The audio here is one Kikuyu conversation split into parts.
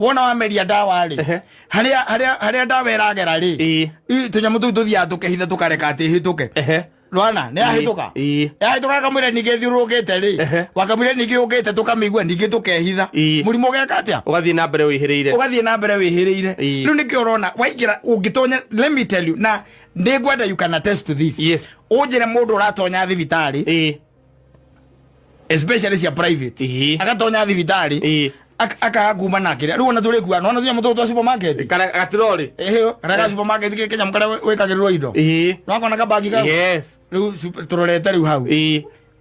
Wona wameria ndawa rĩ, harĩa harĩa harĩa ndawa ĩragera rĩ, tũnyamũ tũu tũthiaga tũkehitha, tũkareka atĩ ĩhĩtũke. Rwana nĩ yahĩtũka. Yahĩtũka kamũira ningĩ ĩthiũrũrũkĩte rĩ, wakamũira ningĩ yũkĩte tũkamĩigua ningĩ tũkehitha. Mũrimũ ũgeka atĩa? Ũgathiĩ na mbere wĩhĩrĩire. Ũgathiĩ na mbere wĩhĩrĩire. Rĩu nĩkĩo ũrona waingĩra ũngĩtonya, let me tell you, na ndĩngwenda you can attest to this, ũnjĩre mũndũ ũratonya thibitarĩ, especially cia private, agatonya thibitarĩ, akaga kuma na kĩrĩa rĩu ona tũrĩkua nona tũnyamũ tũtũ twa supermarket. Kana gatirori. Ĩhĩ, kana ga supermarket gĩ kanyamũ karĩa wĩkagĩrĩrwo indo. Nwakona kabagi kau? Yes. Rĩu tũrorete rĩu hau.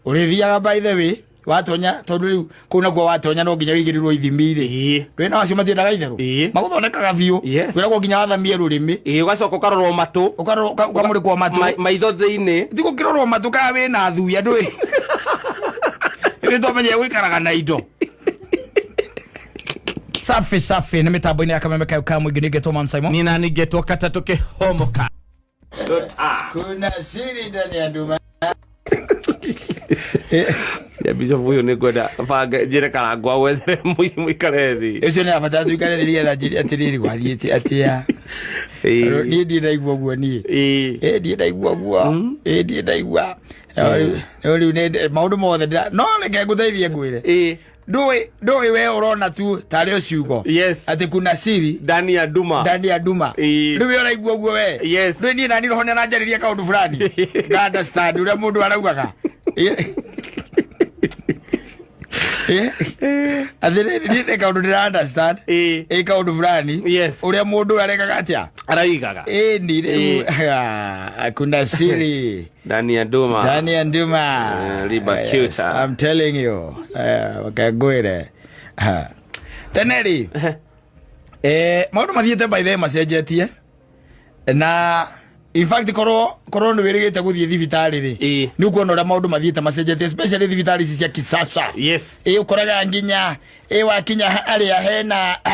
Ũrĩthiaga, by the way, watonya, tondũ rĩu kũu nakuo watonya no nginya wĩigĩrĩrwo ithimi rĩ. Ndũĩ na acio matiendaga itherũ. Magũthondekaga biũ. Wĩragwo nginya wathamie rũrĩmĩ. Ũgacoka ũkarorwo matũ. Ũkamũrĩkwo matũ. Maitho thĩinĩ. Ti gũkĩrorwo matũ kana wĩna thuya, ndũĩ nĩ twamenyire gũikaraga na indo safi safi. Nĩ mĩtambo-inĩ ya Kameme kayo ka mũingĩ, nĩngetwo Man Simon. Nina ningetwo katatũ kĩhomoka. Kuna siri ndani ya nduma. Ya bishop ũyũ nĩ ngwenda bange njĩre Karangwa wethere mũikare thĩ. Ũcio nĩ abatara tuikare thĩ nĩgetha njĩre atĩrĩrĩ, gwathiĩte atĩa? Niĩ ndiĩ ndaigua ũguo niĩ. Ĩ, ndiĩ ndaigua ũguo. Ĩ, ndiĩ ndaigua. No rĩu maũndũ mothe no reke ngũteithie ngwĩre. Ndũĩ we ũrona tu tarĩ o ciugo atĩ kuna siri ndani ya nduma. Ndani ya nduma. Rĩu we ũraigua ũguo we. Ndũĩ niĩ nani roho nĩaranjarĩria kaũndũ fulani nga understand ũrĩa mũndũ araugaga. Atĩrĩrĩ, niĩ nĩ kaũndũ ndĩra understand. Ĩ, kaũndũ fulani ũrĩa mũndũ arekaga atĩa. Araigaga. Ĩni rĩu, ah, kuna siri ndani ya nduma. Ndani ya nduma. Liba Yes, Cuta. I'm telling you. Ngwĩre. Ha. Tene rĩ, maũndũ mathiĩte by the way macenjetie, na in fact korwo nĩ wĩrĩgĩte gũthiĩ thibitarĩ rĩ, nĩ ũkuona ũrĩa maũndũ mathiĩte macenjetie, especially thibitarĩ ici cia kisasa. Ĩ, ũkoraga nginya ĩ wakinya harĩa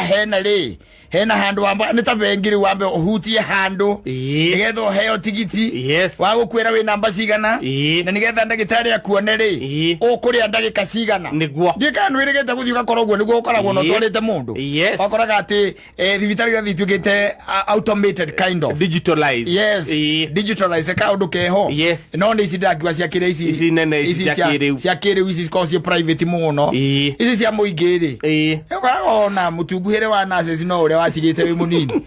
hena rĩ, hena handũ wamba nĩ ta bengi rĩu, wambe ũhutie handũ nĩgetha ũheo tigiti wa gũkwĩra wĩ namba cigana, na nĩgetha ndagĩtarĩ akuone rĩ, ũkũrĩa ndagĩka cigana. Ndiĩ kana nĩ wĩrĩgĩte gũthiĩ ũgakora ũguo nĩguo ũkoragwo na ũtwarĩte mũndũ. Wakoraga atĩ thibitarĩ iria ituĩkĩte automated kind of. Digitalized. Yes. Digitalized kaũndũ keho. No nĩ ici ndĩrakiuga cia kĩrĩa ici. Ici nene, ici cia kĩrĩu. Cia kĩrĩu ici cikoragwo ciĩ private mũno. Ici cia mũingĩ rĩ, ũkoraga ona mũtunguhĩre wa nurses no ũrĩa watigĩte wĩ mũnini,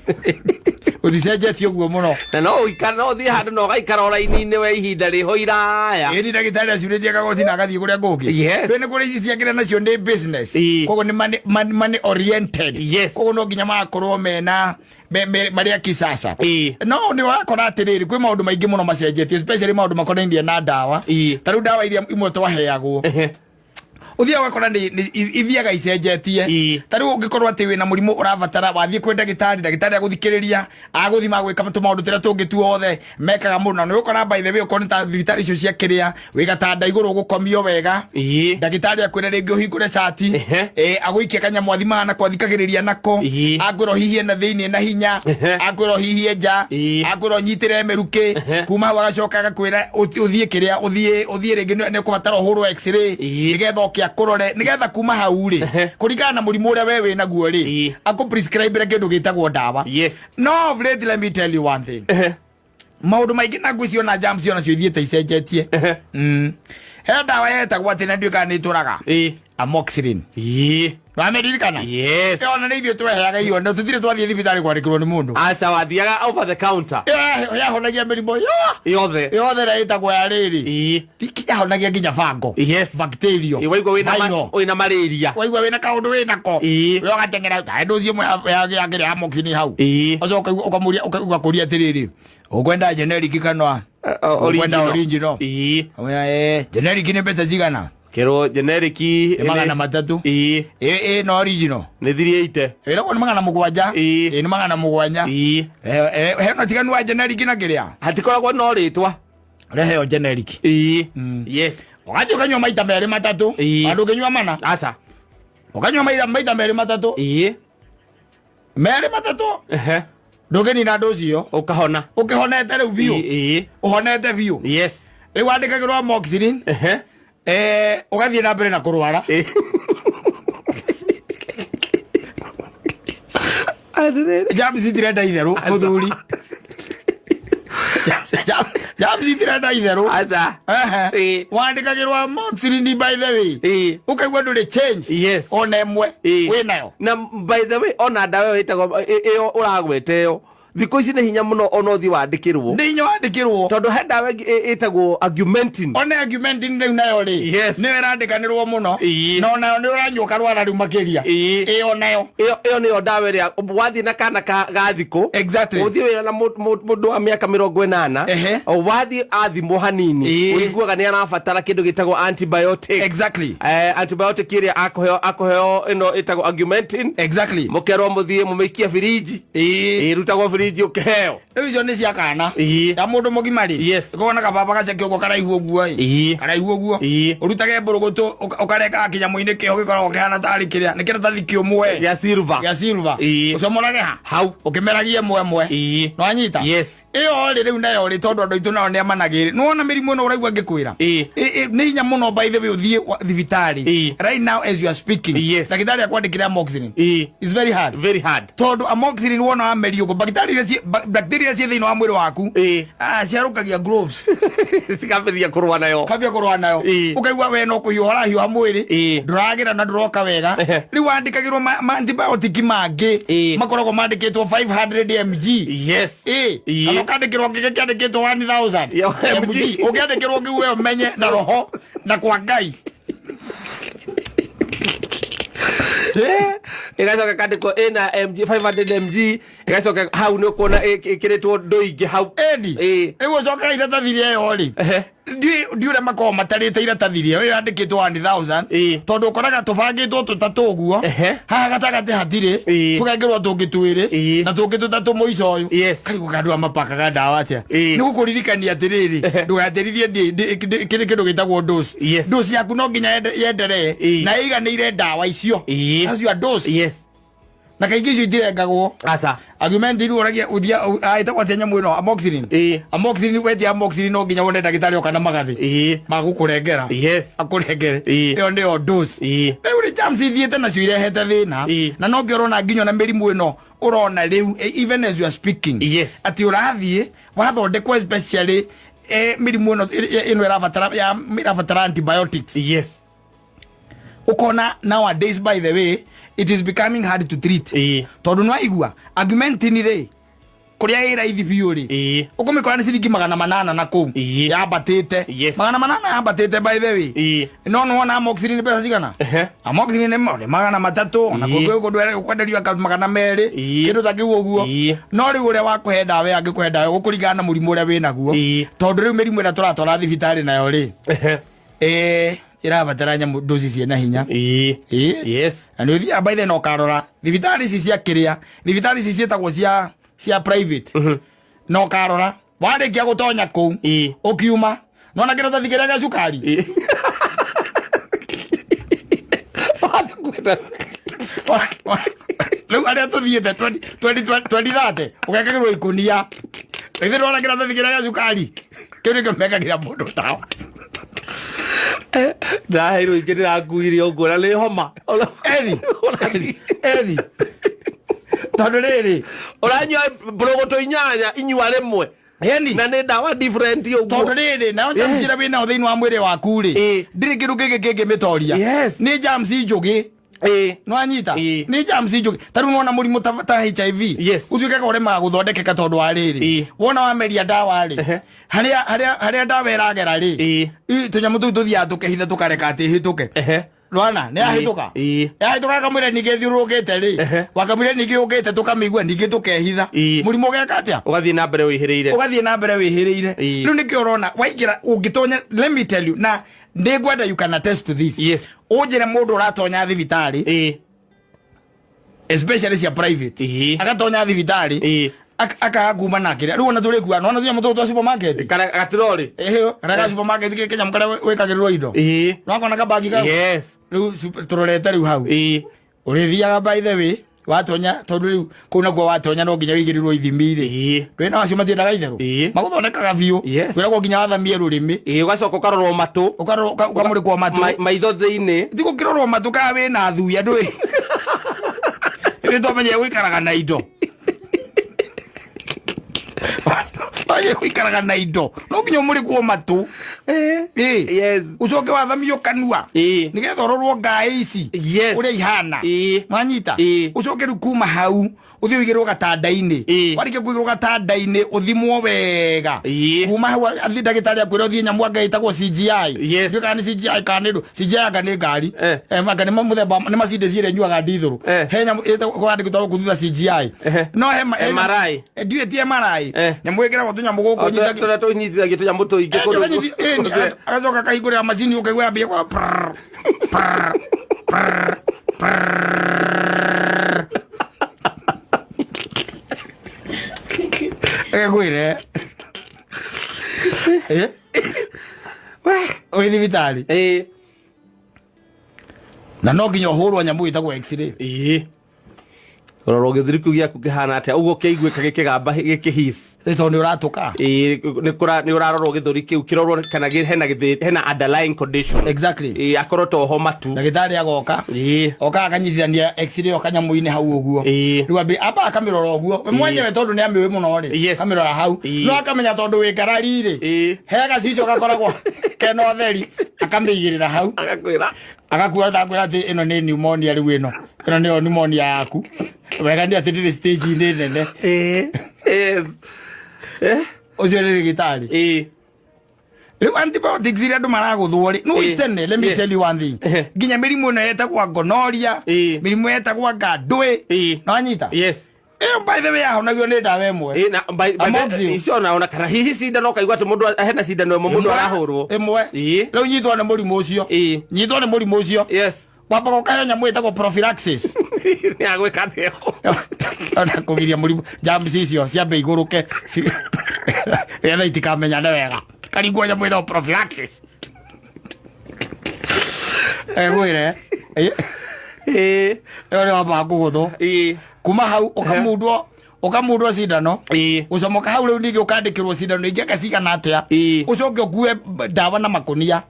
ũticenjetie ũguo mũno. Na no ũikara, no ũthiĩ handũ na ũgaikara o raini-inĩ we ihinda rĩho iraya. Ĩni ndagĩtarĩ acurĩtie kagoti na agathiĩ kũrĩa kũngĩ. Rĩu nĩ kũrĩ ici cia kĩrĩa nacio nĩ business. Koguo nĩ money oriented. Koguo no nginya magakorwo mena marĩ a kisasa. No nĩ wakora atĩrĩrĩ, kwĩ maũndũ maingĩ mũno macenjetie, especially maũndũ makonainie na ndawa. Ta rĩu ndawa iria imwe twaheagwo, ũthiaga ũgakora ithiaga icenjetie. Ta rĩu ũngĩkorwo atĩ wĩna mũrimũ ũrabatara, wathiĩ kwĩ ndagĩtarĩ, ndagĩtarĩ agũthikĩrĩria, agũthima, agwĩka tũmaũndũ tũrĩa tũngĩ tuothe mekaga mũno. Nĩ ũkora by the way, ũkorwo nĩ ta thibitarĩ icio cia kĩrĩa, wĩ gatanda igũrũ ũgũkomio wega, ndagĩtarĩ akwĩre rĩngĩ ũhingũre cati. Agũikie kanyamũ athimaga nako, athikagĩrĩria nako. Akwĩra ũhihie na thĩinĩ na hinya. Akwĩra ũhihie nja. Akwĩra ũnyitĩre mĩrukĩ. Kuma hau agacoka agakwĩra ũthiĩ kĩrĩa ũthiĩ rĩngĩ nĩ ũkũbatara ũhũrwo x-ray, nĩgetha oke akũrore, nĩgetha kuma hau rĩ, kũringana na mũrimũ ũrĩa we wĩ naguo rĩ, akũ prescribe kĩndũ gĩtagwo ndawa. No of late, let me tell you one thing, maũndũ maingĩ na ngwĩciria na jams onacio ithiĩte icenjetie. He ndawa yetagwo atĩ na ndiũĩ kana nĩ ĩtũraga, amoxicillin. Wamĩririkana? Yes. Ĩyo ona nĩ ithuĩ tweheaga iyo, na tũtirĩ twathiĩ thibitarĩ kwandĩkĩrwo nĩ mũndũ. Aca, wathiaga over the counter. Ĩyo yahonagia mĩrimũ yothe. Yothe ĩrĩa ĩtagwo ya rĩrĩ. Yahonagia nginya fango, bacteria. Waigua wĩna viral. Wĩna malaria. Waigua wĩna kaũndũ wĩnako, we ũgateng'era taĩ ndũci ĩmwe ya kĩrĩa amoxicillin hau. Ũcoka ũkamũria, ũgakũria atĩrĩrĩ, ũkwenda generic kana ũkwenda original? Ũmwĩra, generic nĩ mbeca cigana? Kerwo generic nĩ 300. Ĩ, no original? Nĩ 380. Ĩragwo nĩ 700. Ĩ, nĩ 700. Hena ũtiganu wa generic na kĩrĩa? Hatikoragwo no rĩtwa. Reheo generic. Ũgathiĩ ũkanyua maita merĩ matatũ. Handũ ũngĩnyua mana. Aca. Ũkanyua maita merĩ matatũ. Merĩ matatũ. Ndũngĩnina andũ ũcio. Ũkahona. Ũkĩhonete rĩu biũ. Ũhonete biũ. Rĩu wandĩkagĩrwo amoxicillin. Ũgathiĩ na mbere na kũrwara. Atĩrĩrĩ. Germs itirenda itherũ mũthuri. Germs itirenda itherũ. Aca. Ehe. Ĩĩ. Wandĩkagĩrwo amoxicillin by the way. Ĩĩ. Ũkaigua ndũrĩ change. Yes. Ona ĩmwe Ĩĩ. wĩnayo. Na by the way, ona ndawa ĩyo ĩtagwo ĩyo ũragweta ĩyo, thikũ ici nĩ hinya mũno ona ũthiĩ wandĩkĩrwo. Nĩ hinya wandĩkĩrwo. Tondũ he ndawa ĩngĩ ĩtagwo Augmentin. Ona Augmentin rĩu nayo rĩ. Yes. Nĩyo ĩrandĩkanĩrwo mũno. Ĩĩ. Na onayo nĩ ũranyua ũkarwara rĩu makĩria. Ĩĩ. Ĩyo onayo. Ĩyo nĩyo ndawa ĩrĩa wathiĩ na kana ga thikũ. Exactly. Ũthiĩ wĩra na mũndũ wa mĩaka 80. Ehe. O wathiĩ athimwo hanini. Ĩĩ. Ũiguaga nĩ arabatara kĩndũ gĩtagwo antibiotic. Exactly. Antibiotic ĩrĩa akũheo ĩno ĩtagwo Augmentin. Exactly. Mũkerwo mũthiĩ mũmĩikie birinji. Ĩĩ. Ĩrutagwo birinji ũkĩheo. Rĩu icio nĩ cia kana. Ĩĩ. Ya mũndũ mũgima rĩ. Yes. Ũkona kababa gaceke ũguo karaihu ũguo ĩ. Ĩĩ. Karaihu ũguo. Ĩĩ. Ũrutage mbũrũgũtũ ũkarekaga kĩnyamũ-inĩ kĩho gĩkoragwo kĩhana tarĩ kĩrĩa. Nĩ kĩratathi kĩũmũ we. Gĩa silver. Gĩa silver. Ĩĩ. Ũcomorage ha. Hau. Ũkĩmeragie ĩmwe ĩmwe. Ĩĩ. Nĩwanyita? Yes. Ĩyo rĩ rĩu nayo rĩ tondũ andũ aitũ nao nĩ amanagĩrĩ. Nĩwona mĩrimũ ĩno ũraigua ngĩkwĩra? Ĩĩ. Nĩ hinya mũno by the way ũthiĩ thibitarĩ. Ĩĩ. Right now as you are speaking. Yes. Ndagĩtarĩ akwandĩkĩre amoxicillin. Ĩĩ. It's very hard. Very hard. Tondũ amoxicillin wona wameria ũguo bacteria iria bacteria iria ciĩ thĩinĩ wa mwĩrĩ waku Ĩĩ. Ciarũkagia gloves. Cikambĩrĩria kũrũa nayo. Kambia kũrũa nayo. Ĩĩ. Ũkaigua we no kũhiũha ũrahiũha mwĩrĩ. Ĩĩ. Ndũragĩra na ndũroka wega. Ehe. Rĩu wandĩkagĩrwo ma antibiotic mangĩ Ĩĩ. makoragwo mandĩkĩtwo 500 mg. Yes. Ĩĩ. Ĩĩ. Kana ũkandĩkĩrwo kĩngĩ kĩandĩkĩtwo 1000 Ya, mg. MG. Ũngĩandĩkĩrwo kĩu we ũmenye na roho na kwa Ngai. Ĩgacoka ĩkandĩkwo ĩna mg 500 mg ĩgacoka hau nĩ ũkuona ĩkĩrĩtwo ndũ ingĩ hau. Edi. Ĩĩ. Rĩu ũcokaga iratathi rĩa ĩyo rĩ. Ehe. Ndi ũrĩa makoragwo matarĩte iratathi rĩo ĩyo yandĩkĩtwo 1000 Ĩĩ. tondũ ũkoraga tũbangĩtwo tũtatũ ũguo Ehe. haha gatagatĩ hatirĩ Ĩĩ. tũgekĩrwo tũngĩ twĩrĩ Ĩĩ. na tũngĩ tũtatũ mũico ũyũ Yes. karigũ kandũ amapakaga ndawa atĩa Ĩĩ. nĩ gũkũririkania atĩrĩrĩ Ehe. ndũgaterithie kĩrĩ kĩndũ gĩtagwo dose Yes. dose yaku no nginya yenderee Ĩĩ. na ĩiganĩire ndawa icio Ĩĩ. That's your dose Yes. Na kaingĩ icio itirengagwo. Aca. Augmentin ũragia ũthia ĩtagwo atĩa nyamũ ĩno amoxicillin. Ĩĩ. Amoxicillin wetia amoxicillin no nginya wone ndagĩtarĩ oka na magathĩ. Ĩĩ. Magũkũrengera. Yes. Akũrengere. Ĩĩ. Ĩyo nĩyo dose. Ĩĩ. Rĩu rĩ germs ithiĩte nacio irehete thĩna. Ĩĩ. Na no ngĩo ũrona nginya na mĩrimũ ĩno ũrona rĩu even as you are speaking. Yes. Atĩ ũrathiĩ wathondekwo especially mĩrimũ ĩno ĩno ĩrabatara ya ĩrabatara antibiotics. Yes. Ukona nowadays by the way it is becoming hard to treat. Ĩĩ. Tondũ nĩwaigua Augmentin rĩ kũrĩa ĩ raithi biũ rĩ Ĩĩ. ũkũmĩkora nĩ ciringi 800 na kũu Ĩĩ. yambatĩte. Yes. 800 yambatĩte by the way. Ĩĩ. No nĩwona amoxicillin nĩ mbeca cigana? Ehe. Amoxicillin nĩ 300 ona Ĩĩ. kũngĩ kũndũ ũkwenderio aka 200 Ĩĩ. kĩndũ ta kĩu ũguo. Ĩĩ. No rĩu ũrĩa wakũhe ndawa ĩyo angĩkũhe ndawa ĩyo gũkũringana na mũrimũ ũrĩa wĩnaguo. Ĩĩ. Tondũ rĩu mĩrimũ ĩrĩa tũratwara thibitarĩ nayo rĩ Ehe. Ĩrabatara nyamũ ndosi ciĩna hinya. Ĩĩ. Ĩĩ. Yes. Na nĩ ũthiaga by the na ũkarora thibitarĩ ici cia kĩrĩa thibitarĩ ici ciĩtagwo cia private na ũkarora warĩkia gũtonya kũu Ĩĩ. ũkiuma nona kĩratathi kĩrĩa gĩa cukari. Ĩĩ. Rĩu arĩa tũthiĩte 2030 ũgekagĩrwo ikũnia rĩthĩ nona kĩratathi kĩrĩa gĩa cukari kĩu nĩkĩo mekagĩra mũndũ ndawa. Ndaheirwo ingĩ ndĩrakuire ũguo na nĩ homa. Eri eri tondũ rĩrĩ Ũranyua mbũrũgũtũ 8 inyua rĩmwe. Eni. Na nĩ ndawa different ũguo. Tondũ rĩrĩ nayo germs Yes. ĩrĩa wĩnayo thĩinĩ wa mwĩrĩ waku rĩ Ĩĩ. ndĩrĩ kĩndũ kĩngĩ kĩngĩmĩtoria. Yes. Nĩ germs njũgĩ. Ĩĩ. Nĩwanyita? Ĩĩ. Nĩ germs njũgĩ ta rĩu nĩwona mũrimũ ta HIV Yes. ũtuĩkaga ũremaga gũthondekeka tondũ wa rĩrĩ Ĩĩ. wona wameria ndawa rĩ Ehe. harĩa ndawa ĩragera rĩ Ĩĩ. Tũnyamũ tũu tũthiaga tũkehitha tũkareka atĩ ĩhĩtũke. Ehe. Rwana nĩ yahĩtũka. Ĩĩ. Yahĩtũka kamũira ningĩ ĩthiũrũrũkĩte rĩ Ehe. wakamũira ningĩ yũkĩte tũkamĩigua ningĩ tũkehitha. Ĩĩ. Mũrimũ ũgeka atĩa? Ũgathiĩ na mbere wĩhĩrĩire. Ũgathiĩ na mbere wĩhĩrĩire. Ĩĩ. Rĩu nĩkĩo ũrona waingĩra ũngĩtonya let me tell you na nĩngwenda you can attest to this. Yes. Ũnjĩre mũndũ ũratonya thibitarĩ Ĩĩ. especially cia private Ĩĩ. agatonya thibitarĩ Ĩĩ. Akaga kuma na kĩrĩa rĩu ona tũrĩkua nona tũnyamũ tũtũ twa supermarket. Gatirori. Ĩhĩ karĩa ga supermarket gĩ kĩnyamũ karĩa wĩkagĩrĩrwo indo. Ĩĩ. Nĩwakona kabagi kau? Yes. Rĩu tũrorete rĩu hau. Ĩĩ. Ũrĩthiaga by the way watonya tondũ rĩu kũu nakuo watonya no nginya wĩigĩrĩrwo ithimi rĩ. Ĩĩ. Ndũrĩ na acio matiendaga itherũ. Ĩĩ. Magũthondekaga biũ. Yes. Wĩragwo nginya wathamie rũrĩmĩ. Ĩĩ ũgacoka ũkarorwo matũ. Ũkarorwo ũkamũrĩkwo matũ. Maitho thĩinĩ. Ti gũkĩrorwo matũ kana wĩna thuya ndũĩ. Nĩ twamenyire gũikaraga na indo. Waye gũikaraga na indo no nginya ũmũrĩkwo matũ. Ĩ. Ũcoke wathamio kanua nĩgetha ũrorwo ngaĩ ici ũrĩa ihana. Wanyita? Ũcoke rĩu kuma hau ũthiĩ ũigĩrwo gatanda-inĩ. Warĩkia kũigĩrwo gatanda-inĩ ũthimwo wega. Kuma hau athiĩ ndagĩtarĩ akwĩra ũthiĩ nyamũ anga ĩtagwo CGI. Ndiũĩ kana nĩ CGI kana nĩ ndũ. CGI anga nĩ ngari. Anga nĩ mũthemba nĩ Mercedes ĩrĩa ĩnyuaga ndithũrũ. He nyamũ ĩtagwo kwandĩkĩtwo gũkũ thutha CGI. No he MRI. Ndiũĩ ti MRI. Nyamũ ĩkĩragwo tũnyamũ gũkũ O, tũrĩa tũnyitithagia tũnyamũ tũingĩ kũndũ Agacoka akahingũrĩra macini ũkaigua yambia kwa prrr, prrr, prrr, prrr. Agakwĩre wĩ thibitarĩ na no nginya ũhũrwo nyamũ ĩtagwo x-ray. Rora gĩthũri kĩu gĩaku kĩhana atĩa ũguo kĩaiguĩka gĩkĩgamba gĩkĩhis. Ĩ, tondũ nĩ ũratũka. Ĩĩ, nĩ ũrarorwo gĩthũri kĩu kĩrorwo kana hena underlying condition. Ĩĩ, akorwo to homa tu. Ndagĩtarĩ agoka. Oka akanyitithania x-ray o kanyamũ-inĩ hau ũguo. Rĩu amba akamĩrora ũguo we mwenyewe tondũ nĩ amĩũĩ mũno rĩ. Akamĩrora hau. No akamenya tondũ wĩ ngarari rĩ. He gacicio gakoragwo kena ũtheri akamĩigĩrĩra hau. Agakwĩra. Agakuoya takwĩra atĩ ĩno nĩ pneumonia rĩu ĩno ĩno nĩyo pneumonia yaku wega nĩ atĩ ndĩrĩ stage-inĩ nene. Ũcio nĩ rĩgĩtarĩ. Rĩu antibiotics iria andũ maragũthwo rĩ no itene, let me tell you one thing, nginya mĩrimũ ĩno yetagwo gonorrhea, mĩrimũ yetagwo ngandũĩ. Nĩwanyita? Yes. Ĩyo by the way yahonagio nĩ ndawa ĩmwe. Ĩ, na by Amoxil. icio ona kana hihi cindano ũkaigua atĩ mũndũ hena cindano ĩmwe mũndũ arahũrwo. Ĩmwe. Rĩu nyitwo nĩ mũrimũ ũcio. Nyitwo nĩ mũrimũ ũcio. Wambaga ũkaheo nyamũ ĩtagwo prophylaxis. Nĩ agwĩka atĩa? Ona kũgiria mũrimũ germs icio ciambe igũrũke nĩgetha itikamenyane wega. Karingwo nyamũ ĩtagwo prophylaxis. Egwĩre. Ĩyo nĩ wambaga kũgũthwo. Kuma hau ũkamundwo ũkamundwo cindano. Gũcomoka hau rĩu ningĩ ũkandĩkĩrwo cindano ingĩ anga cigana atĩa. Ũcoke ũkue ndawa na makũnia.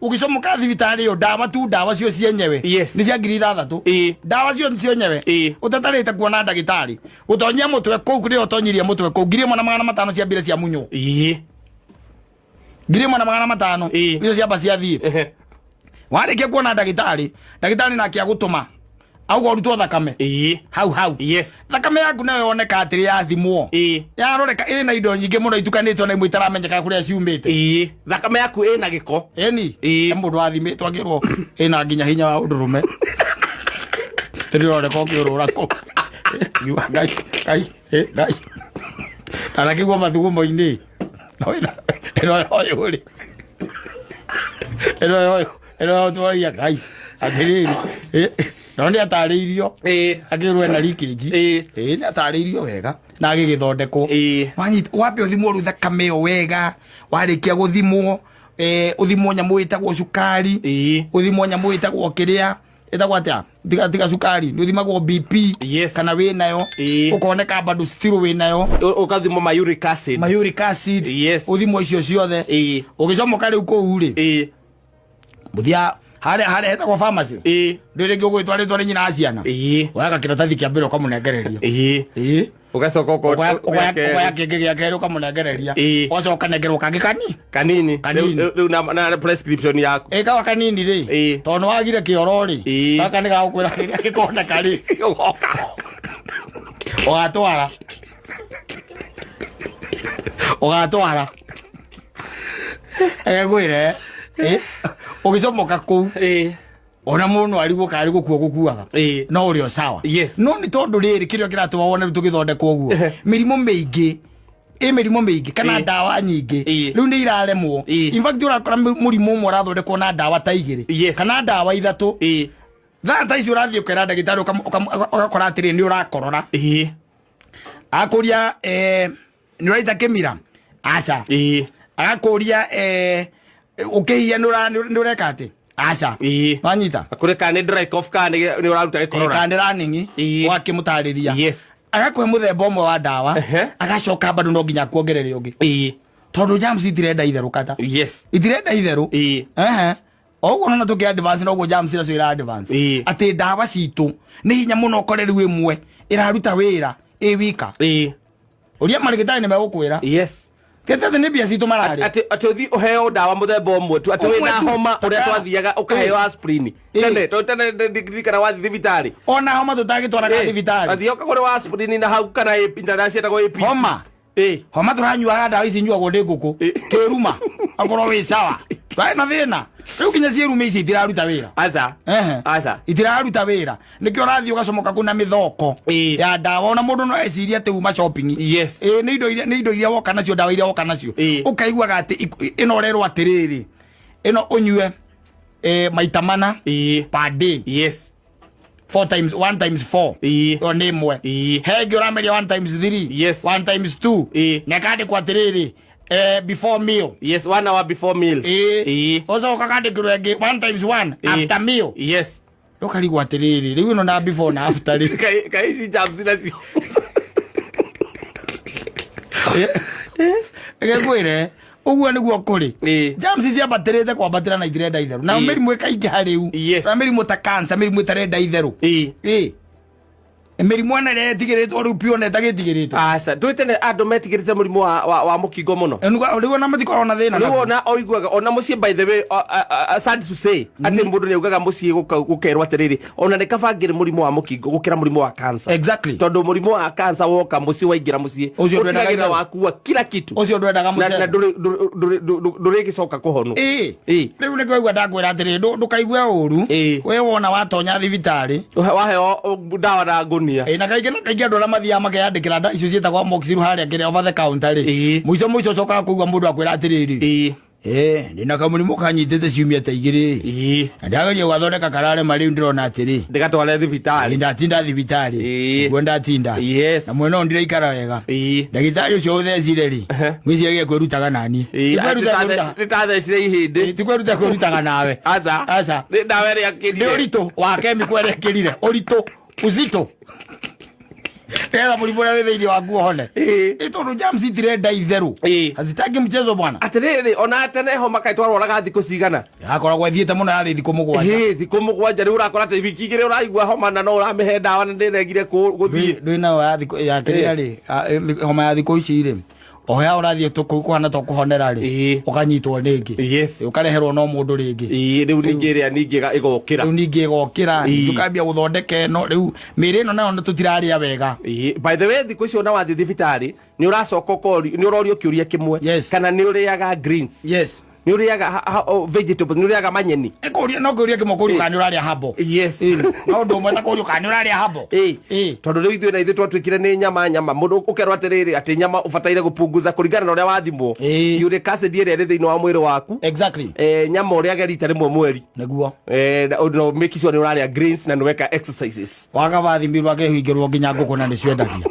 Ũgĩcomoka thibitarĩ ĩyo ndawa tu ndawa cio cienyewe nĩ cia 6,000. Ndawa cio cienyewe ũtatarĩte kuona ndagĩtarĩ gũtonyia mũtwe kũu kũrĩa ũtonyirie mũtwe kũu 1,500 ciambire cia munywo. 1,500. Icio ciamba ciathiĩ. Warĩkia kuona ndagĩtarĩ, ndagĩtarĩ nake agũtũma auga ũrutwo thakame. Hau hau. Thakame yaku nayo yoneka atĩrĩ yathimwo. Yaroreka ĩna indo nyingĩ mũno itukanĩtio na imwe itaramenyeka kũrĩa ciumĩte. Thakame yaku ĩna gĩko. Ĩni. He mũndũ wathimĩtwo akĩrwo ĩna nginya hinya wa ũndũrũme. Tũrĩroneka ũkĩũrũra kũu. Ngai, Ngai, Ngai. Ndanakiugua mathugumo-inĩ. No ĩno ĩno ũyũ rĩ. Ĩno ũyũ ĩno twaria Ngai. Atĩrĩrĩ. No nĩ atarĩirio. Akĩrwo ena leakage. Nĩ atarĩirio wega na agĩgĩthondekwo. Wanyita wambe ũthimwo rĩu thakame ĩyo wega, warĩkia gũthimwo ũthimwo nyamũ ĩtagwo cukari, ũthimwo nyamũ ĩtagwo kĩrĩa ĩtagwo atĩa, tiga tiga cukari nĩ ũthimagwo BP. Kana wĩ nayo. Ũkoneka bado still wĩ nayo. Ũkathimwo ma uric acid. Ma uric acid. Ũthimwo icio ciothe. Ũgĩcomoka rĩu kũu rĩ. Mũthia harĩa harĩa hetagwo pharmacy. Ndĩ rĩngĩ ũgwĩtwa rĩtwa nĩ nyina wa ciana. Woyaga kĩratathi kĩa mbere ũkamũnengereria. Ũgacoka Ũkoya kĩngĩ gĩa kerĩ ũkamũnengereria. Ũgacoka ũkanengerwo kangĩ kani kanini. Kanini. Rĩu na prescription yaku. Ĩkawa kanini rĩ. Tondũ nĩ wagire kĩoro rĩ. Gaka nĩ gagũkwĩra rĩrĩa gĩkoneka rĩ. Ũgoka. Ũgatwara. Ũgatwara. Egwĩre. Ũgĩcomoka kũu. Ona mũndũ arigwo karĩ gũkua gũkuaga. No ũrĩ o sawa. No nĩ tondũ rĩrĩ kĩrĩa kĩratũma wone rĩu tũgĩthondekwo ũguo. Mĩrimũ mĩingĩ ĩ mĩrimũ mĩingĩ kana ndawa nyingĩ rĩu nĩ iraremwo. In fact ũrakora mũrimũ ũmwe ũrathondekwo na ndawa ta igĩrĩ kana ndawa ithatũ. Thaa ta icio ũrathiĩ ũkera ndagĩtarĩ ũgakora atĩrĩ nĩ ũrakorora. Akũria nĩ ũraita kĩmira? Aca. Agakũria ũkĩhia nĩ ũreka atĩ? Aca. Wanyita? Akũria kana nĩ dry cough kana nĩ ũraruta gĩkorora. Kana nĩ running. Ũgakĩmũtarĩria. Agakũhe mũthemba ũmwe wa ndawa. Agacoka bado no nginya akuongerere ũngĩ. Tondũ germs itirenda itherũ kata. Itirenda itherũ. O ũguo nona tũkĩ advance noguo germs nacio ira advance. Atĩ ndawa citũ nĩ hinya mũno ũkore rĩu ĩmwe ĩraruta wĩra ĩ wika. Ũria marĩgĩtarĩ nĩ megũkwĩra. Tete nĩ mbia citũ mararĩa. Atĩ atĩ ũthiĩ ũheo ndawa mũthemba ũmwe tu, atĩ Ũmwe wĩna tu. homa ũrĩa Taka. twathiaga ũkaheo aspirin. Tene, tondũ tene ndirikana wathiĩ thibitarĩ. Ona homa tũtagĩtwaraga thibitarĩ. Wathiĩ ũkagũra wa aspirin na hau kana ndawa ciĩtagwo APC. Homa. Homa tũranyuaga ndawa ici nyuagwo ndĩ ngũkũ. Kĩruma. Akorwo wĩ sawa. Ndwarĩ na thĩna. Rĩu nginya ciĩruma ici itiraruta wĩra. Aca. Ehe. Aca. Itiraruta wĩra. Nĩkĩo ũrathiĩ ũgacomoka kũu na mĩthoko ya ndawa ona mũndũ no ecirie atĩ uma shopping. Ĩĩ nĩ indo iria nĩ indo iria woka nacio ndawa iria woka nacio. Ũkaiguaga atĩ ĩno ũrerwo atĩrĩrĩ. Ĩno ũnyue maita mana per day. 4 times 1 times 4. Ĩyo nĩ ĩmwe. He ĩngĩ ũrameria 1 times 3. 1 times 2. Na ĩkandĩkwo atĩrĩrĩ before meal. Yes, 1 hour before meal. Ũcoka ũkandĩkĩrwo ĩngĩ 1 times 1 after meal. Ũkarigwo atĩrĩrĩ rĩu ĩno na before na after rĩ. Kaĩ ici germs nacio. Reke ngwĩre ũguo nĩguo kũrĩ. Germs ciambatĩrĩte kwambatĩra na itirenda itherũ. Na mĩrimũ ĩkaingĩha rĩu. Na mĩrimũ ta cancer, mĩrimũ ĩtarenda itherũ. Mĩrimũ ona ĩrĩa ĩtigĩrĩtwo rĩu piũ ona ĩtagĩtigĩrĩtwo. Aca, ndũĩ tene andũ metigĩrĩte mũrimũ wa mũkingo mũno. Rĩu ona matikoragwo na thĩna Rĩu naguo. ona oiguaga ona mũciĩ by the way, sad to say, atĩ mũndũ nĩaugaga mũciĩ gũkerwo atĩrĩrĩ, ona nĩ kaba ngĩrĩ mũrimũ wa mũkingo gũkĩra mũrimũ wa cancer. Tondũ mũrimũ wa cancer woka mũciĩ waingĩra mũciĩ, Ũcio ndwendaga ũtigagĩrĩra itherũ. wakua kila kitu. Ũcio ndwendaga Na mũcere. ndũrĩgĩcoka kũhonwo. Rĩu nĩkĩo waigua ndakwĩra atĩrĩrĩ, ndũkaigue ũru. We wona watonya thibitarĩ. Waheo ndawa na ngũnia. Na kaingĩ na kaingĩ andũ arĩa mathiaga makeyandĩkĩra ndawa icio ciĩtagwo amoxil harĩa kĩrĩa over the counter rĩ. Mũico mũico ũcokaga kũigua mũndũ akwĩra atĩrĩrĩ. Ndĩna kamũrimũ kanyitĩte ciumia ta igĩrĩ. Na ndageria gũgathondeka kararema rĩu ndĩrona atĩrĩ. Ndĩgatware thibitarĩ. Ndatinda thibitarĩ. Nĩguo ndatinda. Na mwena ũyũ ndiraikara wega. Ndagĩtarĩ ũcio ũthecire rĩ. Ngwĩciria kwĩrutaga nani. Ti kwĩruta kwĩruta. Nĩtathecire ihĩndĩ. Ti kwĩruta kwĩrutaga nawe. Aca. Aca. Nĩ ndawa ĩrĩa Nĩ akĩrire. ũritũ wa kemiko ĩrĩa ĩkĩrire. Ũritũ. Uzito. Nĩgetha mũrimũ ũrĩa wĩ thĩinĩ waku ũhone. Ĩ tondũ germs itirenda itherũ. Hazitaki mchezo bwana. Atĩrĩrĩ, ona tene homa kaĩ twarwaraga thikũ cigana? Yakoragwo ĩthiĩte mũno yarĩ thikũ mũgwanja. Thikũ mũgwanja rĩu ũrakora atĩ wiki igĩrĩ ũraigua homa na no ũramĩhe ndawa na ndĩregire gũthiĩ. Ndwĩ nayo ya thikũ ya kĩrĩa rĩ, homa ya thikũ ici rĩ, o ya ũrathiĩ kũhana ta ũkũhonera rĩ, ũkanyitwo rĩngĩ. Ũkareherwo no mũndũ rĩngĩ. Rĩu ningĩ ĩrĩa ningĩ ĩgokĩra. Rĩu ningĩ ĩgokĩra, ũkambia gũthondeka ĩno, rĩu mĩĩrĩ ĩno nayo tũtirarĩa wega. By the way, thikũ icio ona wathiĩ thibitarĩ, nĩ ũracoka ũkorio, nĩ ũrorio kĩũria kĩmwe. Kana nĩ ũrĩaga greens. Nĩ ũrĩaga vegetables, nĩ ũrĩaga manyeni. Ĩkũria, no kĩũria kĩmwe kũrio kana nĩ ũrarĩa habo. No ũndũ ũmwe ta kũrio kana nĩ ũrarĩa habo. Tondũ rĩu ithuĩ na ithuĩ twatuĩkire nĩ nyama, nyama. Mũndũ ũkerwo atĩrĩrĩ, atĩ nyama ũbataire gũpunguza kũringana na ũrĩa wathimwo. Uric acid ĩrĩa ĩrĩ thĩinĩ wa mwĩrĩ waku. Nyama ũrĩage rita rĩmwe mweri. Nĩguo. Na make sure nĩ ũrarĩa greens na nĩ weka exercises. Waga wathimirwo akĩhingĩrwo nginya ngũkũ na nĩciendagia.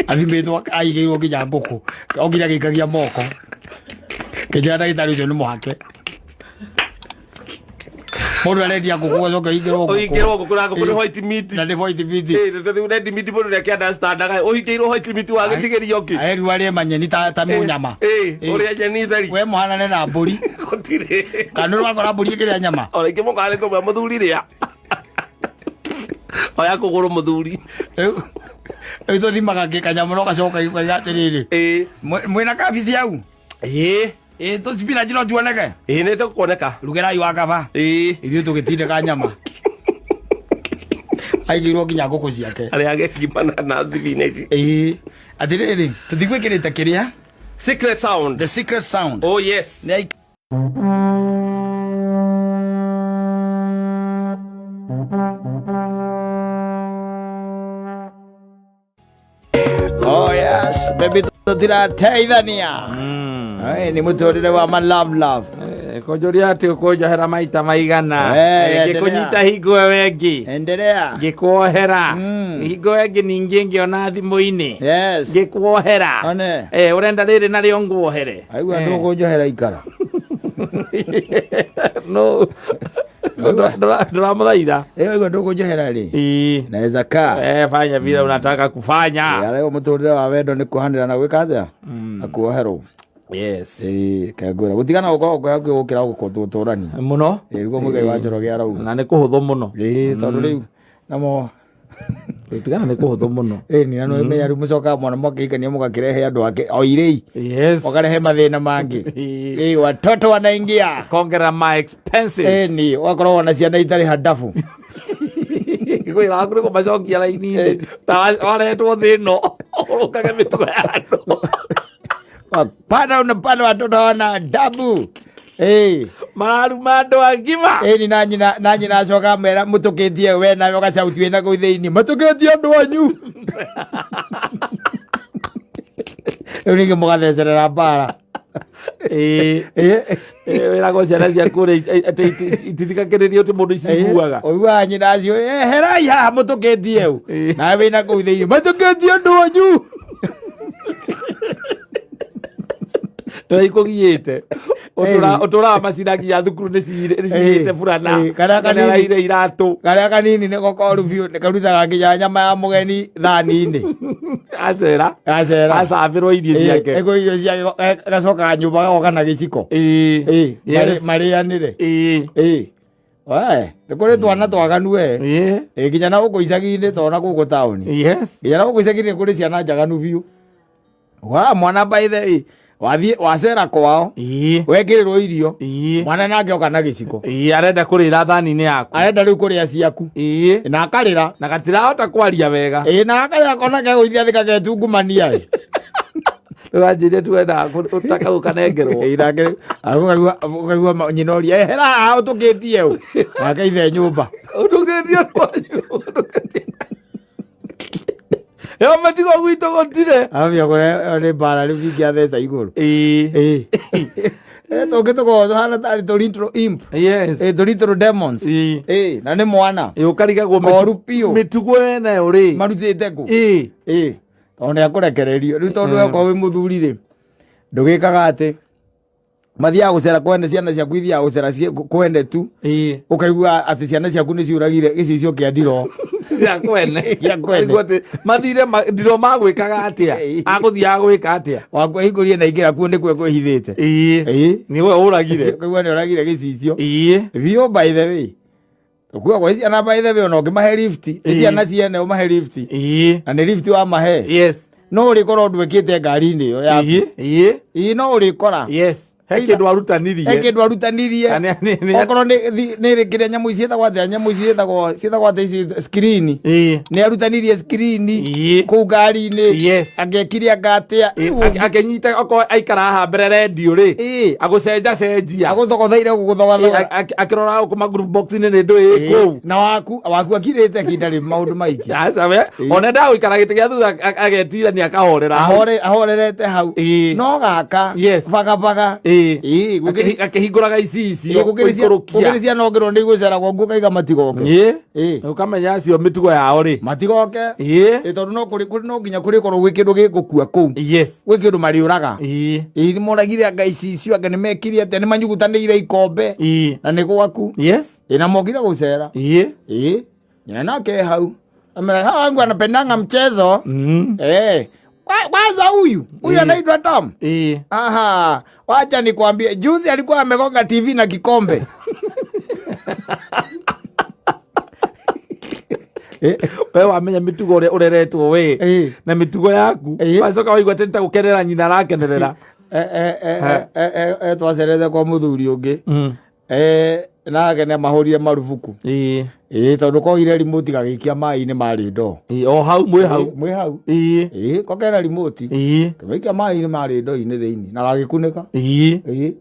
Athimĩtwo aigĩirwo nginya ngũkũ. O nginya agĩikagia moko. Kĩnjĩra ndagĩtarĩ ũcio nĩ mũhake. Mũndũ arendia ngũkũ ũgacoka ũhingĩrwo ngũkũ. Ũhingĩrwo ngũkũ na ngũkũ nĩ white meat. Na nĩ white meat. Rĩu red meat mũndũ nĩ akĩ-understandaga. Ũhingĩirwo white meat wagĩtigĩrio kĩ? Arerirwo arĩe manyeni ta mũnyama. Ũrĩa nyeni theri. We mũhanane na mbũri. Gũtirĩ. Kana nĩ ũrakora mbũri ĩkĩrĩa nyama? Ona ingĩ mũkaga nĩ kũmwe mũthuri rĩa. Oya kũgũrũ mũthuri. Rĩu rĩu tũthimaga kanyamũ na ũgacoka ũkauga atĩrĩrĩ. Mwĩna kabici hau? Tũ spinach no tuoneke? Nĩ tũkuoneka. Rugĩrai wa kaba. Ithuĩ tũgĩtindĩka nyama. Aigĩirwo nginya ngũkũ ciake. Arĩa agekima na thibineci. Atĩrĩrĩ, tũtigwĩkĩrĩte kĩrĩa? Secret sound. The secret sound. Oh yes. Nĩ Oh yes, baby tutirateithania. Ai ni muturire wa ma love love. Kũnjũria atĩ ũkũnjohera maita maigana. Ngĩkũnyita hingo ĩyo ĩngĩ. Endelea. Ngĩkuohera. Hingo ĩyo ĩngĩ ningĩ ngĩona thimũ-inĩ. Ngĩkuohera. One. Ũrenda rĩrĩ narĩo nguohere. Aigua ndũkũnjohera ikara. No. Ndũramũthaitha. Aigua ndũkũnjohera rĩ. Naweza kaa. Fanya vile unataka kufanya. Arĩa mũtũrĩre wa wendo nĩ kuohanĩra na gwĩka atĩa? Na kuoherwo. Kengwĩra. Gũtigana gũkorwo kwĩ hakuhĩ gũkĩra gũtũrania. Mũno. Nĩguo Mũigai wa Njoroge arauga. Na nĩ kũhũthũ mũno. Tondũ rĩu namo Gũtigana nĩ kũhũthũ mũno. Ĩni na nĩmenya rĩu mũcokaga mwana mwakĩhikania mũgakĩrehe andũ angĩ o irĩi. Yes. Ũkarehe mathĩna mangĩ. Ĩ watoto wanaingia. Kongerera ma expenses. Ĩni ũgakorwo na ciana itarĩ handabu. Kwĩra waku nĩ kũmacokia raini-inĩ ta waretwo thĩ ĩno ũrũngage mĩtugo ya andũ. Pana unapana watoto hawana adabu. Ĩ. Mararuma andũ agima. Ĩni na nyina na nyina acoka amera mũtũkĩtie we nawe ũgacauti wĩna kũu thĩinĩ matũkĩtie andũ anyu. Rĩu ningĩ mũgathecerera mbara. Ĩĩ. Ĩ. Wĩragwo ciana ciaku ũrĩa atĩ itithikagĩrĩrio atĩ mũndũ iciguaga. Ũiguaga nyina acio eherai haha mũtũkĩtie u. Ĩ. Nawe wĩna kũu thĩinĩ matũkĩtie andũ anyu. Nĩ ikũgiĩte. Ũtũraga macina nginya thukuru nĩ ciyĩte burana. Ĩ, karĩa Kana kanini. araire iratũ. Karĩa kanini nĩko koru biũ nĩkarutaga nginya nyama ya mũgeni thani-inĩ. Acera. Gacera. Acabĩrwo irio ciake. Ĩkũ irio ciake gacokaga nyũmba gagoka na gĩciko. Ĩ. Ĩ, Yes. marĩanĩre. Ĩ. Ĩ. We, nĩ kũrĩ twana twaganu we. Ĩ. Ĩ, nginya na gũkũ icagi-inĩ tona gũkũ taũni. Yes. Nginya na gũkũ icagi-inĩ nĩ kũrĩ ciana njaganu biũ. Wa mwana by the way, wathiĩ wacera kwao, Ĩ. wekĩrĩrwo irio, Ĩ. mwana nake oka na gĩciko. Ĩ, arenda kũrĩra thani-inĩ yaku. Arenda rĩu kũrĩa ciaku. Ĩ. Na akarĩra. Na gatirahota kwaria wega. Ĩ, na akarĩra kona kegũithia thĩ kagetungumania ĩ. Ndũranjĩrie tu wendaga ũtaka gũkanengerwo. Ĩ, nake ũkaigua nyina ũria, "Eh, hera haha ũtũkĩtie ũ." Nake ithe nyũmba. Ũtũkĩtie rwanyu, ũtũkĩtie. Ĩyo mĩtigo gwitũ gũtirĩ. Ambia kũrĩa nĩ mbara rĩu ningĩ atheca igũrũ. Ĩ. Ĩ. Eh, tũngĩ tũkoragwo tũhana tarĩ tũ little imp. Yes. Ĩ, tũ little demons. Ĩ. Ĩ, na nĩ mwana. Ĩ, ũkarigagwo Koru biũ. mĩtugo ĩnayo rĩ. Marutĩte kũ? Ĩ. Ĩ. Tondũ nĩ akũrekererio. Rĩu tondũ we okorwo wĩ mũthuri rĩ, ndũgĩkaga atĩ mathiaga gũcera kwene ciana ciaku ithiaga gũcera kwene tu. Ĩ. Ũkaigua atĩ ciana ciaku nĩ ciũragire gĩcicio kĩa ndiroo. Cia kwene. Cia kwene. Ũkaigua atĩ mathire ndiroo magwĩkaga atĩa? Ĩ. Agũthiaga gwĩka atĩa? Waku ahingũrire na ingĩra kuo nĩkuo kwĩhithĩte. Ĩ. Ĩ. Nĩwe ũragire. Ũkaigua nĩ ũragire gĩcicio. Ĩ. Biũ by the way. Ũkuga kwa ciana by the way ona ũngĩmahe lift, nĩ Ĩ. ciana ciene ũmahe lift. Ĩ. Na nĩ lift wamahe. Yes. No ũrĩkorwo ndwĩkĩte ngari-inĩ ĩyo yaku. Ĩ. Ĩ. Ĩ, no ũrĩkora. Yes. He Either- kĩndũ arutanirie. He kĩndũ arutanirie. Na nĩ- Okorwo nĩ kĩrĩa nyamũ ici ciĩtagwo atĩa, nyamũ ici ciĩtagwo atĩa ici screen. Ĩ. Nĩ arutanirie screen Ĩ. kũu ngari-inĩ. Yes. Angĩekire anga atĩa. Ĩ, akĩnyita okorwo aikara haha mbere rendio rĩ. Ĩ. Agũcenja cenjia. Agũthogotheire gũgũthogathoga. Akĩrora gũkũ ma group box-inĩ nĩ ndũĩ Ĩ, kũu. Na waku akirĩte kinda rĩ maũndũ maingĩ. Aca we, ona endaga gũikara gĩtĩ gĩa thutha agetirania akahorera hau. Ahorerete hau. Ĩ. No gaka. Yes. Bagabaga. Ĩ. Ĩ, Akĩhingũraga icicio, Ĩ, gũikũrũkia. gũkĩrĩ ciana ũngĩrwo nĩ igũcera gwaku ũkaiga matigoke. Ĩ. Ĩ. Ũkamenya acio mĩtugo yao rĩ. Matigoke. Ĩ. Ĩ, tondũ no nginya kũrĩkorwo gwĩ kĩndũ gĩgũkua kũu. Yes. Gwĩ kĩndũ marĩũraga. Ĩ. Ĩ, nĩ moragire anga icicio anga nĩ mekire atĩa nĩ manyugutanĩire ikombe. Ĩ. Na nĩ gwaku. Yes. Ĩ, na mokire gũcera. Ĩ. Ĩ. Nyina nake hau. Amera hawa wangu anapendanga mchezo. Eh. Kwanza huyu anaitwa Tom. Aha, wacha nikwambie juzi alikuwa amegonga TV na kikombe. We wamenya mĩtugo ũrĩa ũreretwo we na mĩtugo yaku wacoka waigua atĩ nĩ ta gũkenerera nyina arakenerera. Twacerete kwa mũthuri ũngĩ. Nake nĩ amahũrire marubuku. Tondũ kogire remote gagĩikia maĩ-inĩ marĩ ndoo. O hau mwĩ hau. Mwĩ hau. Ko kena remote. Kagĩikia maĩ-inĩ marĩ ndoo-inĩ thĩinĩ na gagĩkunĩka.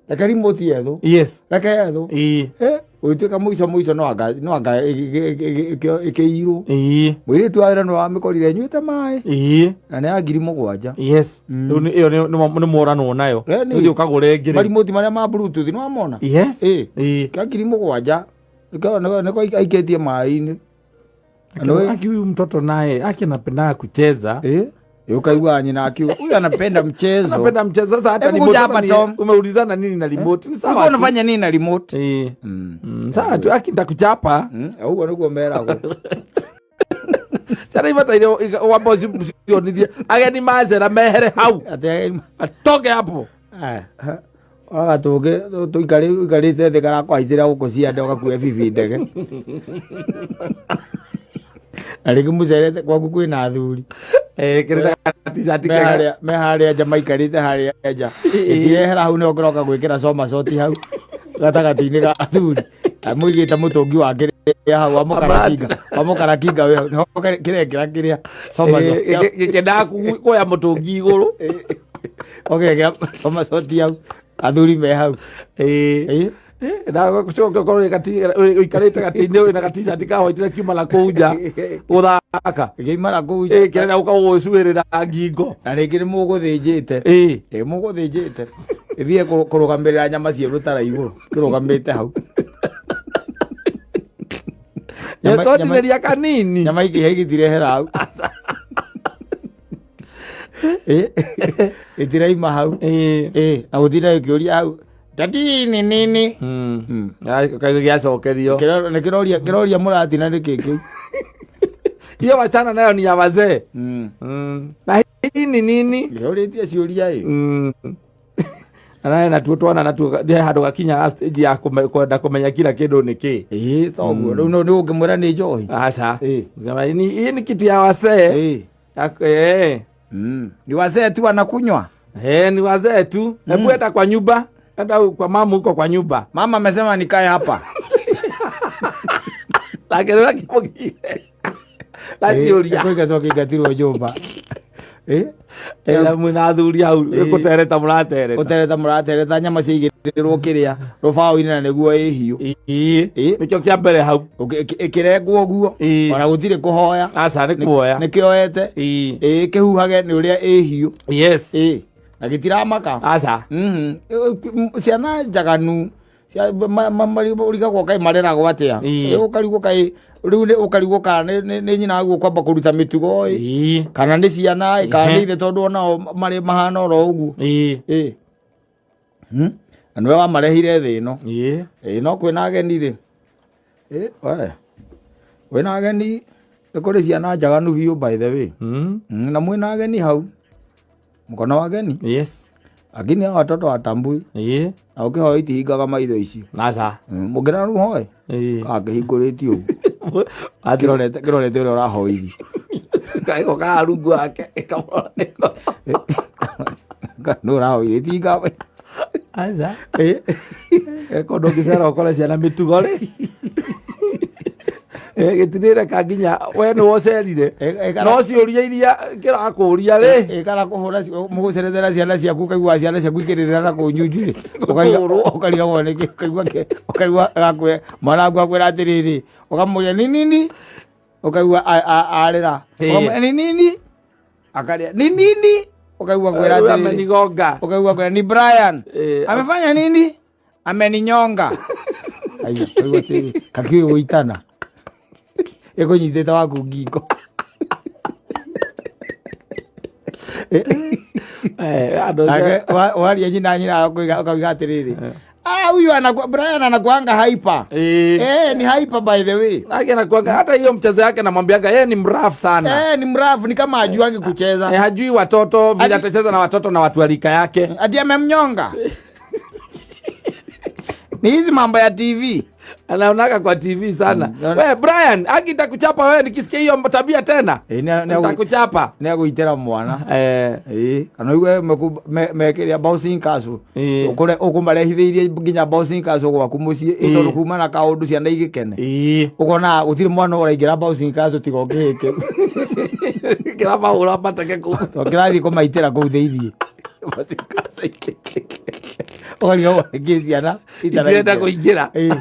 Reke remote yethwo. Yes. Reke yethwo. Ũgĩtuĩka mũico mũico no anga ĩkĩirwo. Mũirĩtu wa wĩra nĩ wamĩkorire ĩnyuĩte maĩ. Na nĩ ya 7,000. Yes. Rĩu ĩyo nĩ mworanwo nayo. Ũthiĩ ũkagũre ĩngĩ rĩu. Marimoti marĩa ma Bluetooth nĩ wamona? Yes. Kĩa 7,000. Nĩko aikĩtie maĩ-inĩ. Aki huyu mtoto naye aki anapenda kucheza. Ukaigua nyina akiuga huyu anapenda mchezo. Anapenda mchezo sasa hata Hebu remote kuja sasa hapa, Tom. Umeulizana nini na remote? Ni sawa Ulikuwa tu. unafanya nini na remote? Sawa tu, aki nitakuchapa. Ũguo nĩguo meragwo. Ciana ibataire wamba ũcionithie ageni macera mehere hau. Atĩ ageni Atoke hapo. Waga tũngĩ tũikarĩte thĩ karakwaicĩra gũkũ ciande ũgakua bibi ndege. Na rĩngĩ mũcerete gwaku kwĩna athuri. Eh, kĩrĩ na t-shirt Me kega. harĩa, me harĩa nja maikarĩte harĩa nja. Ĩtirehera hau nĩho kĩroka gwĩkĩra coma coti hau gatagatĩ-inĩ ga athuri. Mũigĩte mũtũngi wa kĩrĩa hau wa mũkarakinga, wa mũkarakinga wĩ hau nĩho kĩrekĩra kĩrĩa coma Eh, coti hau. gĩkĩendaga kuoya mũtũngi igũrũ. Ũgekĩra coma coti hau athuri me hau. Eh. Eh, Na gũcoka ũkorwo ũikarĩte gatĩ-inĩ wĩna ga-t-shirt ka white na kiuma na kũu nja gũthaka. Gĩima na kũu nja. Eh, kĩrenda gũka gũgũcuĩrĩra ngingo. Na rĩngĩ nĩ mũgũthĩnjĩte. Eh. Ĩ mũgũthĩnjĩte. Ĩthiĩ kũrũgamĩrĩra nyama ciĩ rũtara igũrũ kĩrũgamĩte hau. Nĩtwatinĩria kanini. Nyama ikĩhĩa igĩtirehera hau. Ĩ, ĩtiraima hau. Eh. Ĩ, na gũtinda ĩkĩũria hau tati ni nini. Kaigua gĩacokerio. Nĩ kĩroria, kĩroria mũratina nĩ kĩ kĩu. Hiyo wachana nayo ni ya wazee. Na hii ni nini? Kĩrorĩtie ciũria ĩ. Anaye natuo twana natuo ndĩ handũ gakinyaga stage ya kwenda kũmenya kila kĩndũ nĩ kĩ. Ĩ toguo rĩu nĩ ũngĩmwĩra nĩ njohi. Aca. Ĩ. Sema, hii ni kitu ya wazee. Ĩ. Eh. Ni wazee tu wanakunywa. Eh, ni wazee tu. Hebu enda kwa nyumba. Enda kwa mama huko kwa nyumba. Mama amesema nikae hapa. Lakini lakimugire. Laciũria. Kũingatwo kĩingatirwo nyũmba. Ĩ? Ĩra mwĩna athuri hau Ĩ. gũtereta mũratereta. Gũtereta mũratereta nyama ciaigĩrĩrwo kĩrĩa rũbaũ-inĩ na nĩguo ĩhiũ. Ĩ. Ĩ. Nĩkĩo kĩa mbere hau. Ĩkĩrengwo ũguo. Ĩ. Ona gũtirĩ kũhoya. Aca nĩ kuoya. Nĩkĩoete. Ĩ. Ĩ kĩhuhage nĩ ũrĩa ĩhiũ. Yes. Ĩ. Na gĩtiramaka. Aca. Ciana njaganu ũrigagwo kaĩ mareragwo atĩa. Ĩ. Ĩ, ũkarigwo kaĩ rĩu nĩ ũkarigwo kana nĩ nyina waguo kwamba kũruta mĩtugo ĩ. Ĩ. Kana nĩ ciana ĩ, kana nĩ ithe tondũ onao marĩ mahana oro ũguo. Ĩ. Ĩ. Na nĩwe wamarehire thĩ ĩno. Ĩ. Ĩ, no kwĩna ageni rĩ. Ĩ, we. Kwĩna ageni nĩ kũrĩ ciana njaganu biũ by the way. Na mwĩna ageni hau. Mkono wa ageni. Yes. Lakini hao watoto watambui. Ĩ. Na ũkĩhoya itihingaga maitho icio. Aca. Mũngĩra rĩu hoe. Ĩ. Akĩhingũrĩtie ũguo. Kĩrorete, kĩrorete ũrĩa ũrahoirie. Kaiko ka rungu wake. Nũ ũrahoirie itihingaga maitho. Aca. Ĩ. Eko ndũngĩcera ũkore ciana mĩtugo rĩ. Gĩtirĩreka nginya we nĩwe ũcerire. No ciũria iria kĩrakũria rĩ. Ĩ, kana kũhũra mũgũcerethera ciana ciaku ũkaigua ciana ciaku ikĩrĩrĩra na kũu nyunju rĩ. Kũhũrwo. Ũkarigagwo nĩkĩ, ũkaigua ũkaigua agakwĩra, mwana waku akwĩra atĩrĩrĩ, ũkamũria ni nini? Ũkaigua arĩra. Ĩ. Ũkamũria ni nini? Akarĩa ni nini? Ũkaigua kwĩra Rĩu atĩrĩrĩ. amenigonga. Ũkaigua kwĩra ni Brian. Ĩ. Amefanya nini? Ameninyonga. Aya, ũkaigua atĩrĩrĩ, kakiũĩ gũitana. Ĩkũnyitĩte waku ngingo. Andũ Ake, waria nyina, nyina akauga atĩrĩrĩ, ah, huyu Brian anakuanga hyper. Eh. Eh, ni hyper by the way. Ake anakuanga hata hiyo mchezo yake namwambianga yeye ni mrafu sana. Eh, ni mrafu, ni kama hajuangi kucheza. Eh, hajui watoto vile atacheza na watoto na watu wa rika yake. Ati amemnyonga. Ni hizi mambo ya TV. Anaonaga kwa TV sana. Naona- We Brian, aki nitakuchapa wewe nikisikia hiyo tabia tena. Nitakuchapa. Nĩ agũitĩra mwana. Eh. Ĩ, kana ũigue mekĩria bouncing castle. Ĩ. Ũkore ũkũmarehithĩirie nginya bouncing castle gwaku mũciĩ, Ĩ. tondũ kuma na kaũndũ ciana igĩkene. Ĩ. Ũkona gũtirĩ mwana ũraingĩra bouncing castle tiga ũkĩhĩke. Kĩra mahũra mateke kũu. Tondũ kĩrathiĩ kũmaitĩra kũu thĩiniĩ. Bouncing castle. Ũkarigagwo nĩkĩ ciana Itirenda kũingĩra. Ĩ,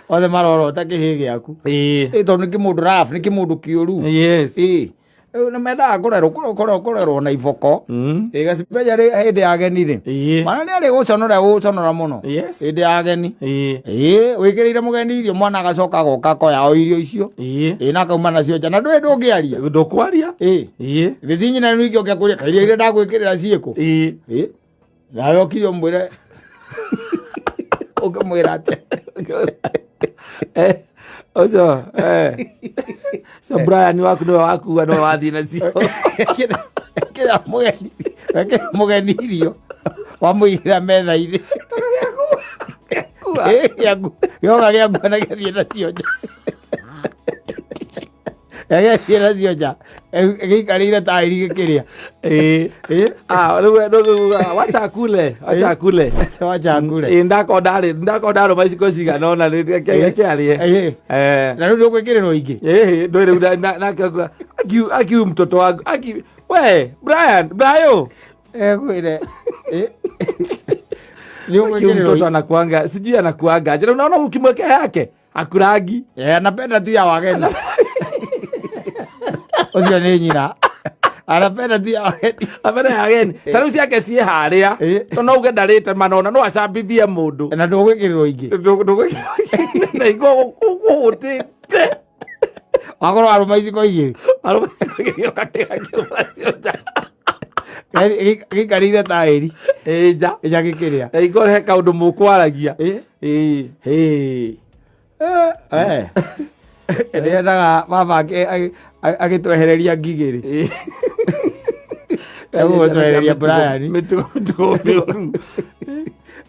othe marorota kĩhĩ gĩaku. Ĩ. Ĩ, tondũ nĩ kĩmũndũ rough, nĩ kĩmũndũ kĩũru. Yes. Ĩ, rĩu nĩ mendaga kũrerwo na iboko. Ĩ, gacipeja rĩ hĩndĩ ya ageni rĩ. Ĩ. Mwana nĩ arĩ gũconora gũconora mũno. Yes. Hĩndĩ ya ageni. Ĩ. Ĩ, wĩkĩrĩire mũgeni irio mwana agacoka agoka akoya o irio icio. Ĩ. Ĩ, na akauma nacio nja na ndũĩ ndũngĩaria. Ndũkwaria. Ĩ. Ĩ. Thĩ ti nyina nĩ ingĩoka kũrĩa ka irio iria ndagwĩkĩrĩra ciĩkũ. Ĩ. Ĩ. Nawe ũkire ũmwĩre. Ũngĩmwĩra atĩa? Ũcio, eh. Ũcio Brian waku nĩwe wakua nĩwe wathiĩ nacio. Kĩra mũgeni, wekĩra mũgeni irio wamũigĩra metha-inĩ. Ĩ, gĩaku, gĩoka gĩakua na gĩathiĩ nacio nja. Ĩgĩthiĩ nacio nja ĩgĩikarĩire taĩri gĩkĩrĩa. Ĩĩ. Ĩ, Ah, rĩu wacha akule, wacha akule. Wacha akule. Ĩĩ, ndako ndarĩ ndako ndarũma iciko cigana ũna reke arĩe. Ĩ, Eh. na rĩu ndũgwĩkĩrĩrwo ingĩ. Ĩĩ, ndũĩ rĩu nake akiuga, aki mtoto wangu aki we Brian Brayo. Ekwĩre. Ĩ, Aki nĩũgwĩkĩrĩrwo mtoto ingĩ. anakuanga sijui anakuanga aje. Na unaona ukimwekea yake akurangi. Eh, anapenda tu ya wageni. Ũcio nĩ nyina. Anapenda tu ya wageni. Apenda ya ageni. Ta rĩu ciake ciĩ harĩa. Ĩ. To no uge ndarĩte manona no acambithie mũndũ. Na ndũgwĩkĩrĩrwo ingĩ. Na igå kũhũtĩte. Wakorwo warũma iciko igĩrĩ. Arũma iciko igĩrĩ ũgatiga kĩrũma cio nja. Gĩikarĩire taĩri. Ĩ nja. Nja gĩkĩrĩa. Na igå he kaũndũ mũkwaragia. Ĩ. Ĩ. Hĩ. Eh. Ndĩendaga baba agĩtwehereria ngigĩ rĩ. Ĩ. Egũgũtwehereria Brian. Mĩtugo mĩtugo mĩũru.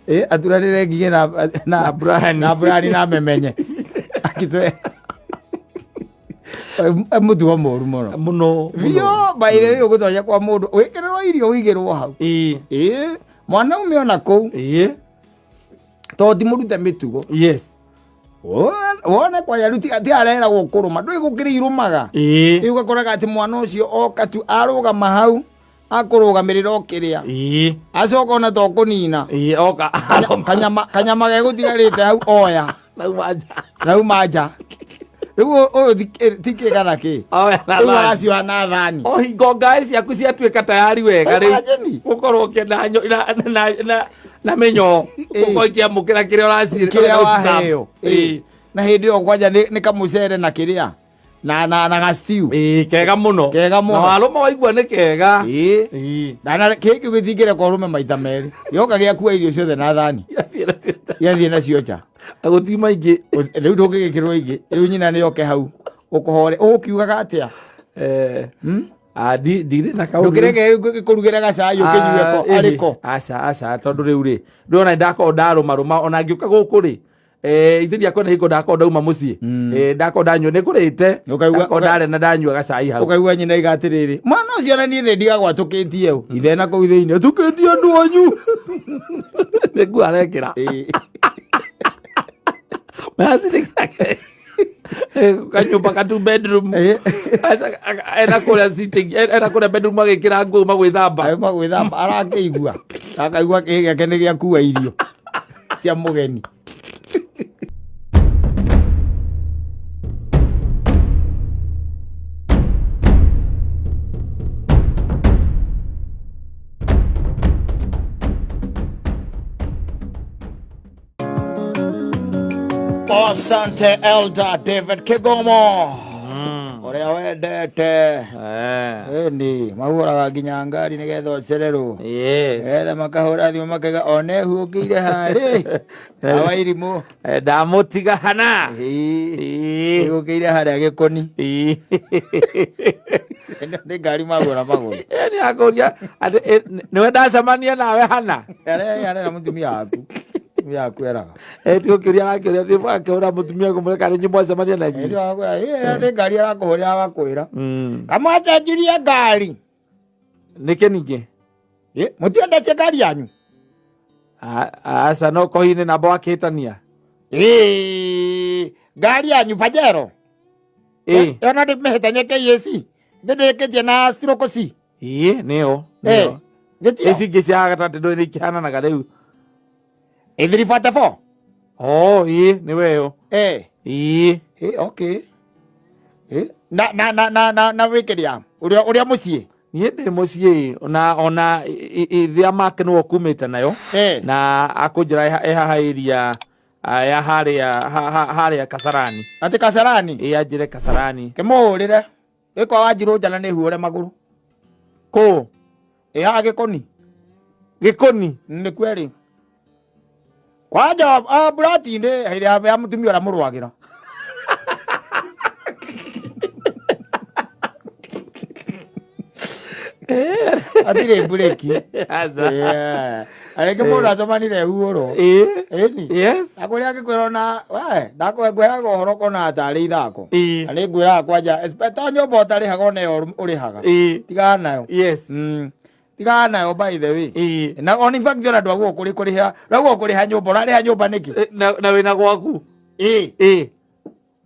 Ĩ, aturanĩre ngigĩ na Na Brian. na Brian na memenye. Akĩtwe mũtugo mũru mũno. Mũno. Biũ by the way ũgũtonya kwa mũndũ wĩkĩrĩrwo irio ũigĩrwo hau. Ĩ. Ĩ, mwana ume ona kũu Ĩ. tondũ ti mũrute mĩtugo. Yes. Wone kwaya rĩu ti areragwo kũrũma ndũĩ gũkĩrĩ irũmaga. Ĩ. Rĩu ũgakoraga atĩ mwana ũcio oka tu arũgama hau akũrũgamĩrĩra o kĩrĩa Ĩ. acoka ona to kũnina. Ĩ oka. Kanyama kanyama gegũtigarĩte hau oya. Nauma nja. Nauma nja. Rĩu ũyũ ti kĩ kana kĩ. Oya na Rĩu thani. aracioha na thani. O hingo ngaĩ ciaku ciatuĩka tayari wega rĩu. Imagine. Gũkorwo ũkĩenda na mĩnyoo. Ĩ. Ũkorwo ikĩamũkĩra kĩrĩa ũraci- Kĩrĩa ũraci- waheo. Ĩ. Na hĩndĩ ĩyo kwanja nĩ kamũcere na kĩrĩa na gastiu. Ĩ, kega mũno. Kega mũno. Na warũma waigua nĩ kega. Ĩ. Ĩ. Na kĩĩ kĩu gĩtingĩreka ũrũme maita merĩ. Gĩoka gĩakua irio ciothe na thani. Gĩathiĩ nacio nja. Gĩathiĩ nacio nja. Na gũtiuma ingĩ. Rĩu ndũngĩgĩkĩrwo ingĩ. Rĩu nyina nĩ oke hau ũkũhore. Ũgũkiugaga atĩa? Eh. Ah, ndirĩ na kaũndũ. Ndũkĩreke gĩkũrugĩre gacai ũkĩnyue ko arĩko. Aca aca tondũ rĩu rĩ ndĩrona ndakorwo ndarũmarũma ona ngĩũka gũkũ rĩ ithe ndiakwenda hingo ndakorwo ndauma mũciĩ ndakorwo ndanyua nĩ ngũrĩte ndakorwo ndarĩa na ndanyua gacai hau. Ũkaigua nyina aiga atĩrĩrĩ mwana ũcio na niĩ nĩ ndigagwo atũkĩtie ũ ithe na kũu thĩinĩ atũkĩtie andũ anyu. Nĩguo arekĩra. Kanyũmba ka two bedroom. Ena kũrĩa sitting, ena kũrĩa bedroom agĩkĩra nguo uma gwĩthamba. Auma gwĩthamba arakĩigua. Akaigua kĩĩ gĩake nĩ gĩakua irio cia mũgeni. Asante Elder David Kigomo ũrĩa wendete ĩni mahũraga nginya ngari nĩgetha ũcererwo. Yes. Nĩgetha makahũra thimũ makaiga one huũkĩire harĩ awairimũ. Ndamũtiga hana. Ĩĩ harĩa gĩkoni. Nĩ ngari magũra magũrũ. Nĩ akũria atĩ nĩwe ndacemania nawe hana. Arera mũtumia waku. Mũtumia waku eraga. Ti gũkĩũria arakĩũria ti akĩhũra mũtumia kũmũreka kana inyuĩ mwacemania na inyuĩ. Nĩ ngari arakũhũrĩra agakwĩra. Kamwacenjirie ngari. Nĩkĩ ningĩ? Mũtiendetie ngari yanyu? Aca no kohi-inĩ namba wakĩhĩtania. Ngari yanyu Pajero. Ĩyo no ndĩmĩhĩtanie KAC. Ndĩndĩkĩtie na Siroko C. Ĩĩ nĩyo. Ici ingĩ cia gatagatĩ ndũĩ nĩ ikĩhananaga rĩu. 344. Oh, ĩĩ nĩwe ĩyo. Ĩĩ. Okay. Na wĩkĩria ũrĩa mũciĩ. Niĩ ndĩ mũciĩ ona ithia make nĩwe ũkumĩte nayo. Na akũnjĩra ĩ haha area ya harĩa Kasarani. Atĩ Kasarani? Ĩĩ anjĩre Kasarani. Kĩmũhũrĩre. Ĩkwa wanjirũ njana nĩ huore magũrũ. Kũ? Ĩ haha Gĩkoni. Gĩkoni? Nĩ kweri. Kwanja brati-inĩ ĩrĩa ya mũtumia ũrĩa mũrũagĩra. Hatirĩ mburĩki. Rĩngĩ mũndũ atũmanire huũrwo. Ĩĩ. Ĩni. Yes. Na kũrĩa angĩkwĩra ona we ndakũheaga ũhoro kona tarĩ ithako. Ĩĩ. Na nĩngwĩraga kwanja to nyũmba ũtarĩhaga ona ĩyo ũrĩhaga. Ĩĩ. Tigana nayo. Yes. Tigana nayo by the way. Ĩĩ. Na on in fact ona ndwagwo kũrĩ kũrĩha ndwagwo kũrĩha nyũmba ũrarĩha nyũmba nĩkĩ? Na wĩna gwaku. Ĩĩ. Ĩĩ.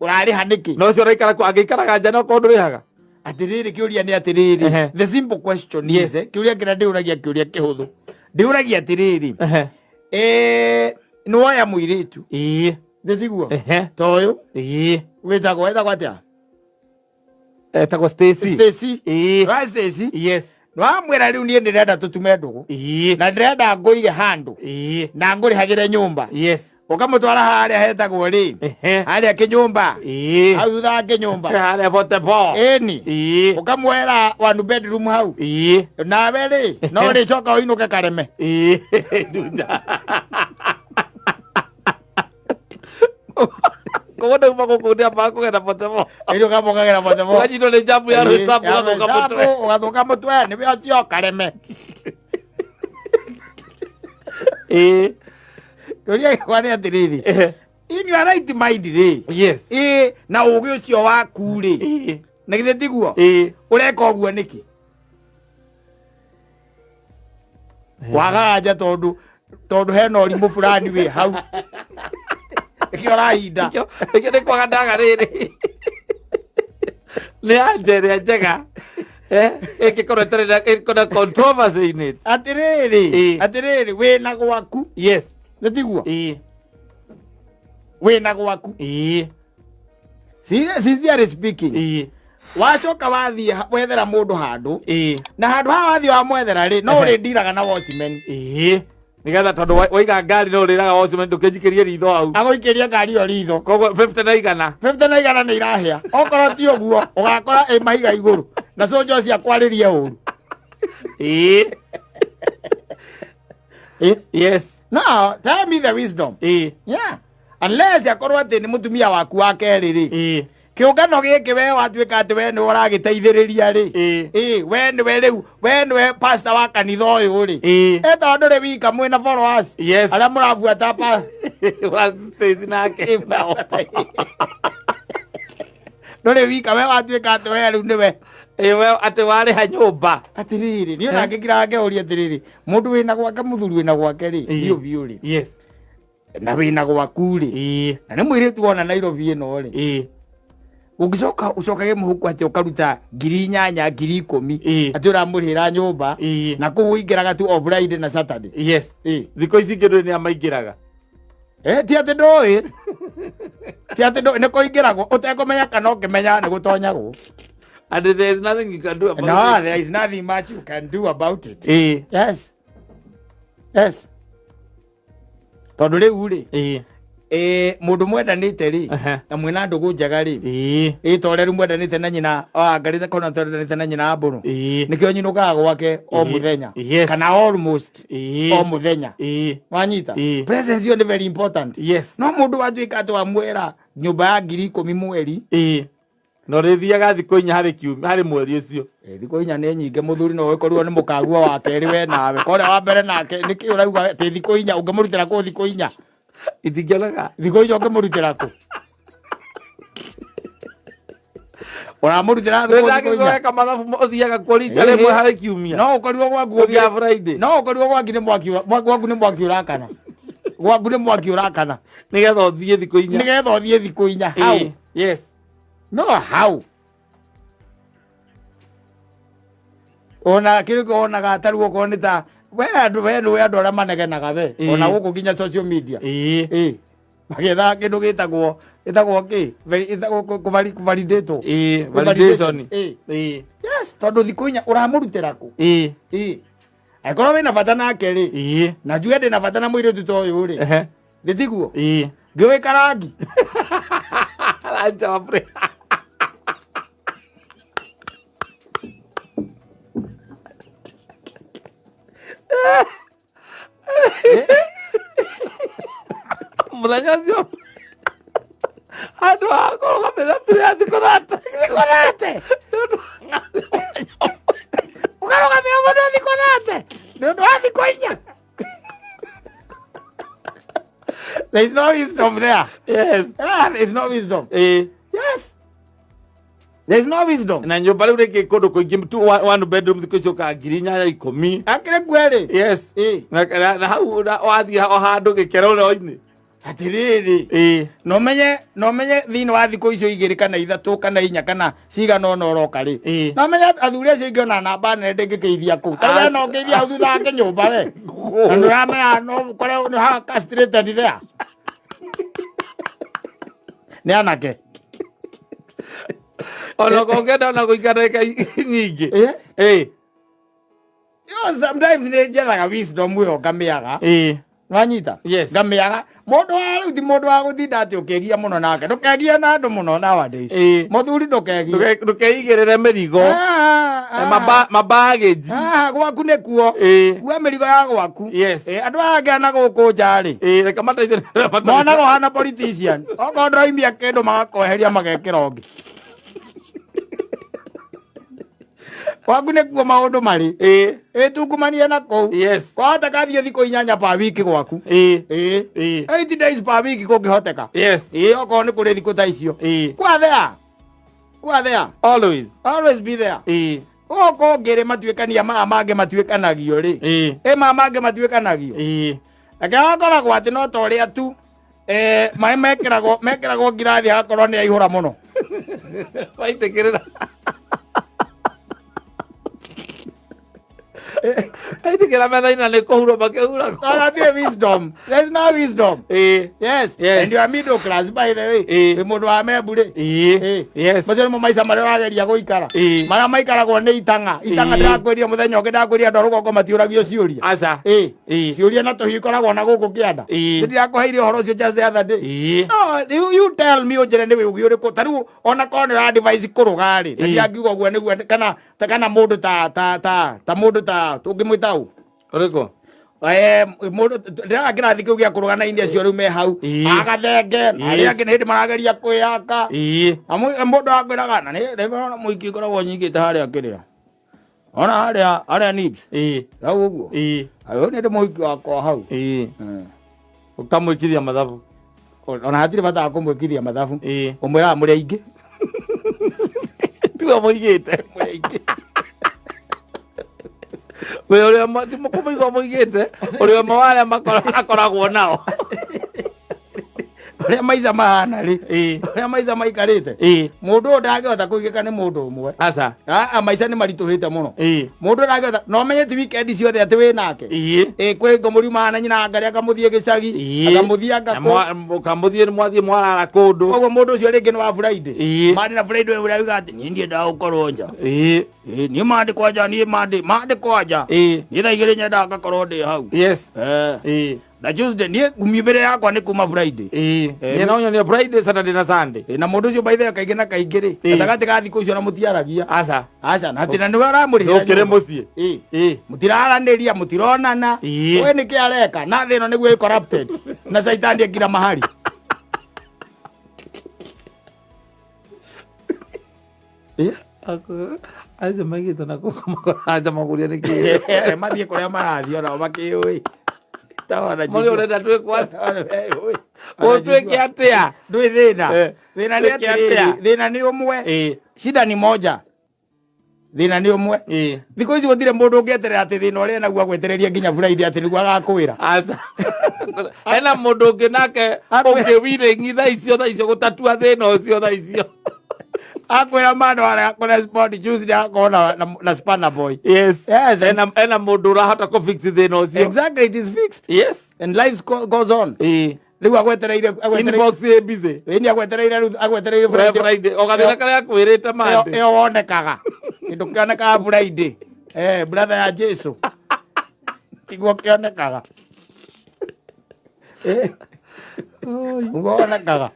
Ũrarĩha nĩkĩ? Na ũcio ũraikara kuo angĩikaraga nja no korwo ndũrĩhaga. Atĩrĩrĩ kĩũria nĩ atĩrĩrĩ. The simple question is kĩũria kĩrĩa ndĩũragia kĩũria kĩhũthũ. Ndĩũragia atĩrĩrĩ. Nĩ woya mũirĩtu. Ĩĩ. Nĩ tiguo? Ta ũyũ. Ĩĩ. Wĩtagwo atĩa? Etagwo Stacy. Stacy. Ĩĩ. Wa Stacy. Yes. Nĩwamwĩra rĩu niĩ ndĩrenda tũtume ndũgũ. Ĩĩ. Na ndĩrenda ngũige handũ. Ĩĩ. Na ngũrĩhagĩre nyũmba. Yes. Ũkamũtwara harĩa hetagwo rĩ? Harĩa kĩnyũmba. Ĩĩ. Hau thutha wa kĩnyũmba. Harĩa bote bo. Ĩni. Ĩĩ. Ũkamwera one bedroom hau. Ĩĩ. Nawe rĩ, no ũrĩcoka ũinũke Kareme. Ĩĩ. Ndunda. Koguo ndauma gũkũ ndĩambaga kũgera bote bo. Ĩni ũkamba ũkagera bote bo. Ũkanyitwo nĩ njambu ya rwĩcambu ũgathũka mũtwe. Ũgathũka mũtwe nĩwe ũcio Kareme. Ĩĩ. Kĩũria gĩakwa nĩ atĩrĩrĩ. In your right mind rĩ. Yes. Ĩĩ na ũgĩ ũcio waku rĩ. Ĩĩ. Na githĩ tiguo? Ĩĩ. Ũreka ũguo nĩkĩ? Wagaga nja tondũ tondũ hena ũrimũ fulani wĩ hau. Nĩkĩo ũrahinda. Nĩkĩo nĩ kwaga ndaga rĩrĩ. Nĩ anja ĩrĩa njega. Ĩngĩkorwo ĩtarĩ na ĩkorwo na controversy in it. Atĩrĩrĩ, Ĩĩ. atĩrĩrĩ wĩna gwaku. Yes. Nĩ tiguo? Ĩĩ. Wĩna gwaku. Ĩĩ. Sincerely speaking. Ĩĩ. Wacoka wathiĩ wethera mũndũ handũ. Ĩĩ. Na handũ haha wathiĩ wamwethera rĩ, no ũrĩndiraga na watchman. Ĩĩ. Nĩgetha tondũ waiga ngari no ũrĩraga watchman ndũkĩnjikĩrie ritho hau. Agũikĩrie ngari ĩyo ritho. Koguo 50 na igana. 50 na igana nĩ irahĩa. Okorwo ti ũguo, ũgakora ĩ mahiga igũrũ. Na cũnjo ũcio akwarĩrie ũru. Ĩĩ. Yes. No, tell me the wisdom. Ĩĩ. Yeah. Unless akorwo atĩ nĩ mũtumia waku wa kerĩ rĩ. Ĩĩ. Kĩũngano gĩkĩ we watuĩka atĩ we nĩwe ũragĩteithĩrĩria rĩ. Ĩĩ. Ĩĩ, we nĩwe rĩu, we nĩwe pastor wa kanitha ũyũ rĩ. Ĩĩ. Ĩ tondũ ndũrĩ wika mwĩna followers. Yes. Arĩa mũrabuata pa. Wa Stacy nake. Ndũrĩ wika we watuĩka atĩ we rĩu nĩwe. Ĩĩ, we atĩ warĩha nyũmba. Atĩrĩrĩ, niĩ ona ngĩkira ngeũria atĩrĩrĩ, mũndũ wĩna gwake mũthuri wĩna gwake rĩ, Ĩĩ. biũ biũ rĩ. Yes. Na wĩna gwaku rĩ. Ĩĩ. Na nĩ mũirĩtu wona Nairobi ĩno rĩ. Ĩĩ. Ũngĩcoka ũcokage mũhuko atĩ ũkaruta 8,000 10,000 Ĩĩ. atĩ ũramũrĩhĩra nyũmba. Ĩĩ. Na kũu ũingĩraga tu o Friday na Saturday. Yes. Ĩĩ. Thikũ ici ingĩ ndũĩ nĩ amaingĩraga. Ti atĩ ndũĩ. Ti atĩ ndũĩ nĩ kũingĩragwo ũtekũmenya kana ũkĩmenya nĩ gũtonyagwo. And there is nothing you can do about No, it. there is nothing much you can do about it. Ĩĩ. Yes. Yes. Tondũ rĩu rĩ, Ĩĩ. mũndũ mwendanĩte rĩ, na mwĩna ndũgũ njega rĩ, Ĩĩ. ta ũrĩa rĩu mwendanĩte na nyina, angarĩte kona twendanĩte na nyina Mbũrũ. Ĩĩ. Nĩkĩo nyinũkaga gwake o Ĩĩ. mũthenya. Yes. Kana almost Ĩĩ. o mũthenya. Ĩĩ. Wanyita? Ĩĩ. Presence ĩyo nĩ very important. Yes. No mũndũ watuĩka atĩ wamwĩra nyũmba ya 10,000 mweri. Ĩĩ. Na ũrĩthiaga thikũ inya harĩ kiumia harĩ mweri ũcio. Thikũ inya nĩ nyingĩ mũthuri no ũkorirwo nĩ mũkaguo wa kerĩ we nawe. Korĩa wa mbere nake nĩkĩ ũrauga atĩ thikũ inya ũngĩmũrutĩra kũ thikũ inya? Itingĩonaga. Thikũ inya ũngĩmũrutĩra kũ? Ũramũrutĩra thikũ inya. Ndangĩkũreka mathabu ũthiaga kuo rita rĩmwe harĩ kiumia. No ũkorirwo gwaku Ũthiaga Friday. No ũkorirwo gwaku nĩ mwaki gwaku nĩ mwaki ũrakana. Gwaku nĩ mwaki ũrakana. Nĩgetha ũthiĩ thikũ inya. Nĩgetha ũthiĩ thikũ inya. How? Yes. No how? Ona kĩrĩko onaga tarĩu okorwo nĩ ta we andũ we nĩ andũ arĩa manegenaga we ona gũkũ nginya social media. Ĩĩ. Magĩethaga kĩndũ gĩtagwo gĩtagwo kĩ? Gĩtagwo kũvalidatwo. Ĩĩ, validation. Ĩĩ. Ĩĩ. Yes, tondũ thikũ inya ũramũrutĩra kũ? Ĩĩ. Ĩĩ. Angĩkorwo wĩna bata nake rĩ, Ĩĩ. na njuge ndĩna bata na mũirĩtu ta ũyũ rĩ, nĩ tiguo? Ĩĩ. Ngĩũĩ karangi. Lunch of break. Mũthenya ũcio handũ ha kũrũgamĩrĩra mbere thikũ thate Thikũ thate ũkarũgamia mũndũ thikũ thate nĩ ũndũ wa thikũ inya. There is no wisdom there. Yes. Ah, there is no wisdom. Yes. There is no wisdom. Na nyũmba rĩu rĩngĩ kũndũ kũingĩ tu one bedroom thikũ ici ũkaga 8,000 10. Akĩrĩ kweri. Yes. Na hau wathiĩ o handũ gĩkerũro-inĩ. Atirĩrĩ. No menye thĩinĩ wa thikũ icio igĩrĩ kana ithatũ kana inya kana cigana ũna ũroka rĩ. No menye athuri acio aingĩ ona namba nene ndĩngĩkĩithia kũu. Ta we no ũngĩithia hau thutha wake nyũmba we. Na nĩũramenya no ũkore nĩ ha castrated there. Nĩ anake. Ona ũngĩenda ona gũikara ndagĩka nyingĩ. Yo, sometimes nĩ njethaga wisdom ĩyo ngamĩaga. Wanyita? Yes. Ngamĩaga. Mũndũ wa rĩu ti mũndũ wa gũtinda atĩ ũkĩgia mũno nake. Ndũkegie na andũ mũno nowadays. Mũthuri ndũkegie. Ndũkeigĩrĩre mĩrigo. Mabagĩji. Gwaku nĩkuo. Kua mĩrigo ya gwaku. Yes. Andũ aya angĩ na gũkũ nja rĩ. Reke mateithie. Monaga ũhana politician. Okorwo ndũraumia kĩndũ magakweheria magekĩra ũngĩ. Gwaku nĩkuo maũndũ marĩ. Ĩtungumanie na kũu. Yes. Kwahoteka thiĩ thikũ 8 per week gwaku. 8 days per week kũngĩhoteka. Yes. Okorwo nĩ kũrĩ thikũ ta icio. Kwa there. Kwa there. Always. Always be there. Gũkũ ngĩrĩ matuĩkania maya mangĩ matuĩkanagio rĩ. Ĩ maya mangĩ matuĩkanagio. Reke gakoragwo atĩ no ta ũrĩa tu maĩ mekĩragwo ngirathi agakorwo nĩ aihũra mũno. Maitĩkĩrĩra. Aitĩkĩra metha-inĩ na nĩ kũhurwo makĩhuragwo. No, hatirĩ wisdom. There is no wisdom. Yes. Yes. And you are middle class by the way. Wĩ mũndũ wa membu rĩ. Yes. Macio nĩmo maica marĩa ũrageria gũikara. Marĩa maikaragwo nĩ itang'a. Itang'a ndĩrakwĩria mũthenya ũngĩ ndakwĩria andũ a rũgongo matiũragio ciũria. Aca. Ciũria na tũhiũ ikoragwo na gũkũ kĩanda. Nĩndĩrakũheire ũhoro ũcio just the other day. So, you tell me ũnjĩre nĩ ũgĩ ũrĩkũ. Ta rĩu ona korwo nĩ ũra advise kũrũga rĩ. Na ndiangiuga ũguo nĩguo kana ta kana mũndũ ta ta ta ta mũndũ ta tũngĩmwĩta ũ? Ũrĩkũ? Mũndũ ndĩraga kĩrathi kĩu gĩa kũrũga na india acio rĩu me hau. Agathenge na arĩa angĩ nĩ hĩndĩ marageria kwĩyaka. Na mũndũ akwĩraga na nĩ rĩngĩ ona mũingĩ ngoragwo nyingĩte harĩa kĩrĩa. Ona harĩa harĩa nibs. Hau ũguo. Hau nĩ ndĩ mũhiki wakwa hau. Ũkamwĩkithia mathabu. Ona hatirĩ bata wa kũmwĩkithia mathabu. Ũmwĩraga mũrĩ aingĩ. Tiwe mũigĩte. Mũrĩ aingĩ. We ũrĩa ti kũmũiga mũigĩte, ũrĩa ũmwe wa arĩa akoragwo nao. Ũrĩa maica mahana rĩ. Ũrĩa maica maikarĩte. Mũndũ ũyũ ndangĩhota kũigĩka nĩ mũndũ ũmwe. Aca. Maica nĩ maritũhĩte mũno. Mũndũ ndangĩhota, no menye ti weekend ciothe atĩ wĩ nake. Kwĩ ngo mũriumaga na nyina ngarĩ akamũthiĩ gĩcagi, akamũthiĩ anga kũ. Kamũthiĩ nĩ mwathiĩ mwarara kũndũ. Koguo mũndũ ũcio rĩngĩ nĩ wa Friday. Monday na Friday ũrĩa uga atĩ niĩ ndiendaga gũkorwo nja. Niĩ Monday kwanja, niĩ Monday kwanja. Niĩ thaa igĩrĩ nyendaga ngakorwo ndĩ hau. Yes. Na Tuesday niĩ miumĩre yakwa nĩ kuma Friday. Niĩ no nyonie Friday, Saturday na Sunday. Na mũndũ ũcio by the way kaingĩ na kaingĩ rĩ, gatagatĩ ka thikũ icio na mũtiaragia. Aca. Aca, na atĩ na nĩwe ũramũrĩhĩra Ndũkĩrĩ nyũmba. mũciĩ. Mũtiraranĩria, mũtironana. Ũĩ nĩkĩ areka? Na thĩ ĩno nĩguo ĩ corrupted. Na caitani ekira mahari. Acio maigĩtwo na gũkũ makoranja maguria nĩ kĩ. Mathiĩ kũrĩa marathiĩ onao makĩũĩ. Mũrĩ ũrenda twĩkwo atĩa? Ũtwĩke atĩa? Ndwĩ thĩna. Thĩna nĩ Twĩke atĩrĩrĩ, atĩa? thĩna nĩ ũmwe. Shida ni moja. Thĩna nĩ ũmwe. Thikũ ici gũtirĩ mũndũ ũngĩeterera atĩ thĩna ũrĩa naguo agwetereria nginya Friday atĩ nĩguo agakwĩra. Aca. Hena mũndũ ũngĩ nake ũngĩ willing thaa icio thaa icio gũtatua thĩna ũcio thaa icio. Akwĩra mandũ arĩa kũrespond Tuesday akorwo na spanner boy. Yes. Yes. Ena mũndũ ũrahota kũ fix thĩna ũcio. Exactly, it is fixed. Yes. And life goes on. Rĩu agwetereire Inbox ĩ busy. Ĩni agwetereire rĩu agwetereire Friday. Friday. O gathĩna karĩa akwĩrĩte Monday. Ĩyo wonekaga. Kĩndũ kĩonekaga Friday. Brother ya Jesu. Tiguo kĩonekaga. Ũguo wonekaga.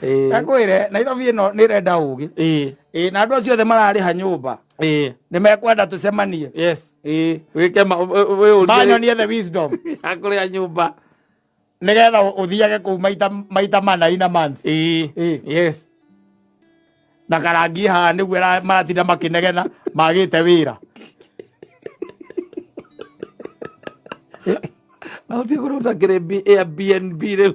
Ngakwĩre Nairobi ĩno nĩ ĩrenda ũgĩ. Na andũ acio othe mararĩha nyũmba. Nĩ mekwenda tũcemanie. Yes. Wĩke wĩũrie. Manyonie the wisdom. Ya kũrĩa nyũmba. Nĩgetha ũthiage kũu maita mana in a month. Yes. Na karangi haha nĩguo maratinda makĩnegena magĩte wĩra. Na ũtige kũrĩ ũtakĩrĩ Airbnb rĩu.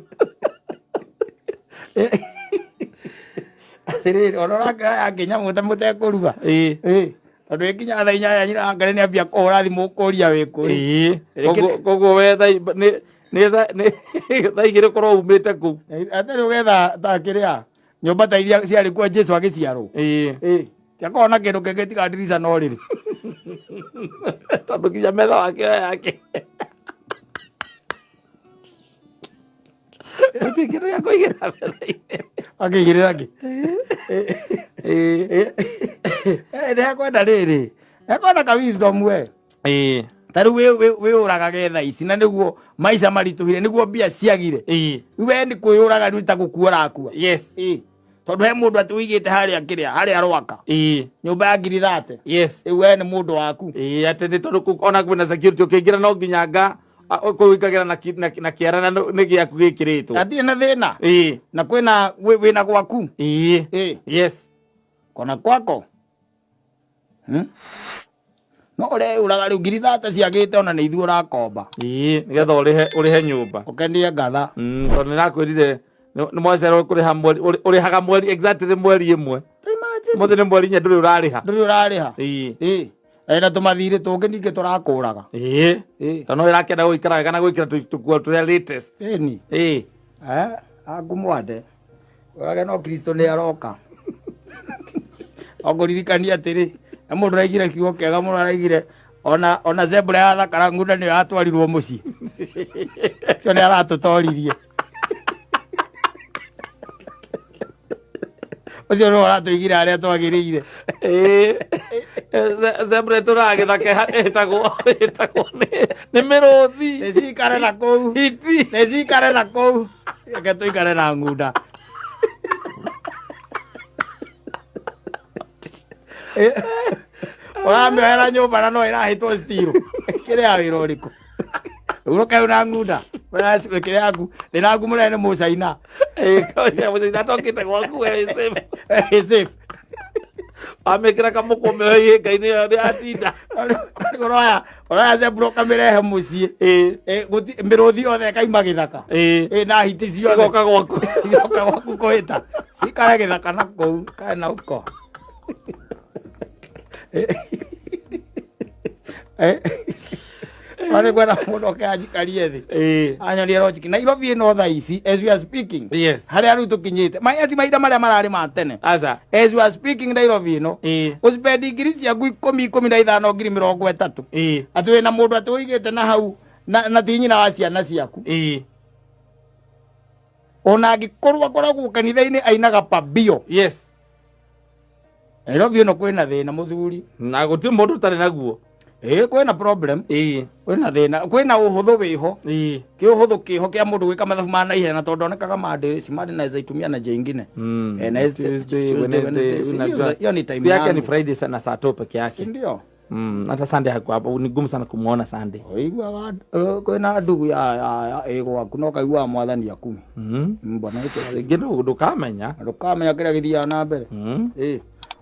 Atĩrĩrĩ, ona ũrakĩoya nginya mũte mũtekũruga. Ĩĩ. Ĩĩ. Tondũ ĩkinya thaa 8 nyina wa Ngarĩ nĩambia kũhũra thimũ kũria wĩ kũ. Ĩĩ. Koguo we thaa nĩ thaa 2 ũkorwo umĩte kũu. Atĩrĩ ũgetha ta kĩrĩa nyũmba ta iria ciarĩ kuo Jesu agĩciarwo. Ĩĩ. Ĩĩ. Tiakorwo na kĩndũ kĩngĩ tiga ndirica na ũrĩrĩ. Tondũ nginya metha wake yo yake. Gũtirĩ kĩndũ gĩa kũigĩrĩra metha-inĩ. Akĩigĩrĩra kĩ? Ĩĩ. Nĩekwenda rĩrĩ. Ekwenda ka wisdom we. Ĩĩ. Ta rĩu wĩyũragage thaa ici na nĩguo maica maritũhire nĩguo mbia ciagire. Ĩĩ. Rĩu we nĩ kwĩyũraga rĩu ta gũkua ũrakua. Yes. Ĩĩ. Tondũ he mũndũ atĩ ũigĩte harĩa kĩrĩa harĩa Rwaka. Ĩĩ. Nyũmba ya ngiri 30. Yes. Rĩu we nĩ mũndũ waku. Ĩĩ atĩ nĩ tondũ ona kwĩna security ũkĩingĩra no nginya nga kũu ũingagĩra na kĩara na nĩ gĩaku gĩkĩrĩtwo. Hatirĩ na thĩna. Ĩĩ. Na kwĩna wĩna gwaku. Ĩĩ. Ĩĩ. Yes. Kona kwako. No ũreyũraga rĩu ngiri 30 ciagĩte ona nĩ ithuĩ ũrakomba. Ĩĩ, nĩgetha ũrĩhe ũrĩhe nyũmba. Ũkenie ngatha. Tondũ nĩ nakwĩrire nĩ mwacererwo kũrĩha mweri ũrĩhaga mweri exactly mweri ĩmwe. Imagine. Mũthĩ nĩ mweri 4 ndũrĩ ũrarĩha. Ndũrĩ ũrarĩha. Ĩĩ. Ĩĩ. Na tũmathirĩ tũngĩ ningĩ tũrakũraga. Ĩĩ. Ĩĩ. Tondũ no ĩrakĩenda gũikara wega na gwĩkĩra tũkuo tũrĩa latest. Ĩni. Ĩĩ. Aku mwande. Ũrage no Kristo nĩ aroka. Ongũririkania atĩrĩ, na mũndũ araigire kiugo kĩega mũno araigire ona zebra ya thakara ngunda nĩyo yatwarirwo mũciĩ. Ũcio nĩ aratũtoririe. Ũcio nĩwe ũratũigire harĩa twagĩrĩire. Ĩĩ. Zebra ĩtũraga gĩthaka ĩtagwo nĩ mĩrũthi. Nĩcikare na kũu. Hiti. Nĩcikare na kũu. Reke tũikare na ngunda. Ũramĩohera nyũmba na no ĩrahĩtwo stiro. Kĩrĩa wĩra ũrĩkũ? Ũroke na ngunda. Kĩrĩa yaku. Thĩna waku mũnene nĩ mũcaina. Mũcaina tokĩte gwaku we safe. Safe. Wamĩkĩra kamũkwa ũmĩohe ihĩnga-inĩ ĩyo nĩ yatinda. Ũroya zebra ũkamĩrehe mũciĩ. Mĩrũthi yothe ĩkaima gĩthaka. Na hiti ciothe. Igoka gwaku. Igoka gwaku kũhĩta. Cikare gĩthaka na kũu, kae na uko. Nĩ kwenda mũndũ oke anjikarie thĩ. Anyonie logic. Nairobi ĩno thaa ici as we are speaking. Yes. Harĩa rĩu tũkinyĩte. Maya ti mahinda marĩa mararĩ ma tene. Aca. As we are speaking Nairobi ĩno. Ũspendi ngiri ciaku 10, 15, ngiri 30. Atĩ wĩna mũndũ atĩ ũigĩte na hau na ti nyina wa ciana ciaku. Ona angĩkorwo akoragwo kanitha-inĩ ainaga pabio. Yes. Nairobi ĩno kwĩna thĩna mũthuri. Na gũtirĩ mũndũ ũtarĩ naguo. Ĩĩ, kwĩna problem. Ĩĩ. Kwĩna thĩna, kwĩna ũhũthũ wĩho. Ĩĩ. Kĩ ũhũthũ kĩho kĩa mũndũ gwĩka mathabu ma naihenya na tondũ ndonekaga Monday, si Monday naweza itumia na njia ingine. Na Tuesday, Tuesday, Wednesday, Wednesday. unajua. Hiyo ni time Siku yake ni yangu. Friday sana saa 2 peke yake. Si ndio? Hata Sunday hakuwa hapo, ni gumu sana kumuona Sunday. Ũiguaga, kwĩna ndugu ya ĩ gwaku na ũkaiguaga mwathani akumi. Bwana Yesu asifiwe. Rĩngĩ ndũkamenya. Ndũkamenya kĩrĩa gĩthiaga na mbere. Ĩ.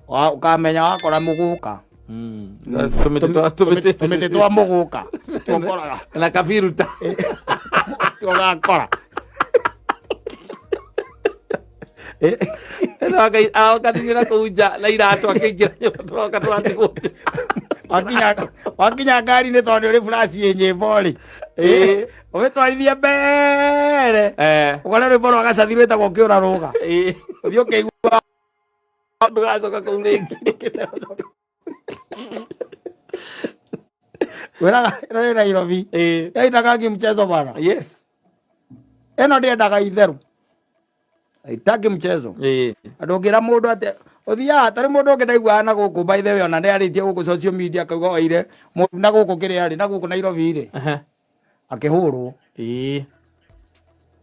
Ũkamenya wakora mũgũka. Tũmĩtĩ twa mũgũka. Tũkoraga. Na kabiruta. Tũgakora. Akatigĩra kũu nja na iratũ akĩingĩra nyũmba tũroka tũratigwo. Wakinya ngari-inĩ tondũ nĩ ũrĩ flash ĩ nyĩmbo rĩ. Ũmĩtwarithie mbere. Ũkore rwĩmbo rwa gacathi rwĩtagwo kĩũra rũga. Ũthiĩ ũkĩigua Ndũgacoka kũu rĩngĩ. Wĩraga ĩno nĩ Nairobi. Yaitaga mchezo bana. Yes. Ĩno ndĩendaga itherũ. Haitaki mchezo. Andũ ũngĩra mũndũ atĩ ũthiaga tarĩ mũndũ ũngĩ ndaiguaga na gũkũ by the way ona nĩ arĩtie gũkũ social media akauga oire mũndũ na gũkũ kĩrĩa rĩ na gũkũ Nairobi rĩ. Akĩhũrwo.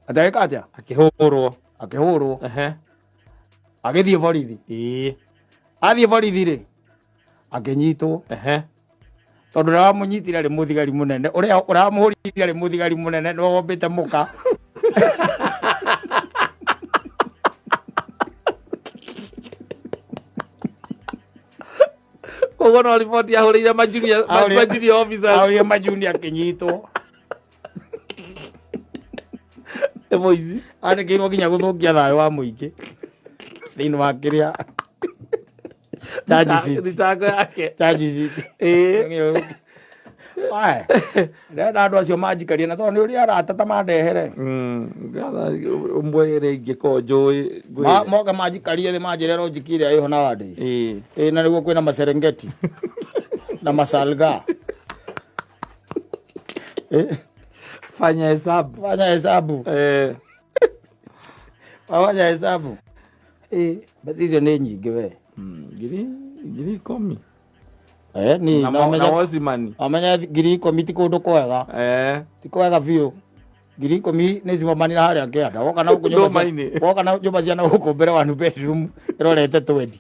Atĩ agĩka atĩa? Akĩhũrwo. Akĩhũrwo. Agĩthiĩ borithi. Athiĩ borithi rĩ akĩnyitwo. Tondũ ũrĩa wamũnyitire arĩ mũthigari mũnene, ũrĩa ũramũhũrire arĩ mũthigari mũnene nĩwe wombĩte mũka. Koguo no riboti ahũrĩire ma junior officers. Ahũrĩire ma junior akĩnyitwo. Nĩ mũici. Andĩkĩirwo nginya gũthũkia thayũ wa mũingĩ thĩinĩ wa kĩrĩa charge sheet. Thitango yake. Charge sheet. Ĩĩ. Wae, ndĩrenda andũ acio manjikarie na tondũ nĩ ũrĩa arata ta mandehere. Ngatha ũmwe ĩrĩa ingĩkorwo njũĩ ngwĩre. Moka manjikarie thĩ manjĩre rojiki ĩrĩa ĩho nowadays. Ĩĩ. Ĩĩ, na nĩguo kwĩna maserengeti na masalga. Eh, Fanya hesabu. Fanya hesabu. Eh. Fanya hesabu. Eh, mbeca icio nĩ nyingĩ we. 10,000. Eh, ni Na na na ũmenye wocimani. ũmenye 10,000 ti kũndũ kwega. Eh. Ti kwega biũ. 10,000 nĩ cimomani na harĩa kĩanda. Woka na gũkũ nyũmba cia Ndũma-inĩ. woka na nyũmba cia na gũkũ mbere one bedroom ĩrorete 20.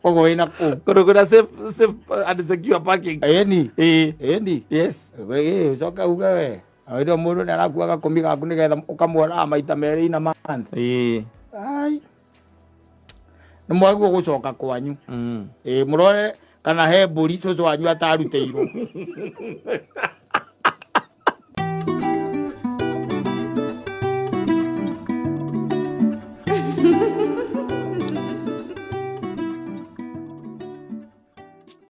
Koguo wĩna kũu. Kũndũ kwĩna safe and secure parking. Ĩni. Ĩĩ. Ĩni. Yes. Ĩĩ, ũcoke uge we. Hĩndĩ ĩyo mũndũ nĩ arakua gakũmi gaku nĩgetha ũkamuonaga maita merĩ in a month. Ĩĩ. Ai. Nĩ mwagĩrĩirwo gũcoka kwanyu. Ĩĩ, mũrore kana he mbũri cũcũ wanyu atarutĩirwo.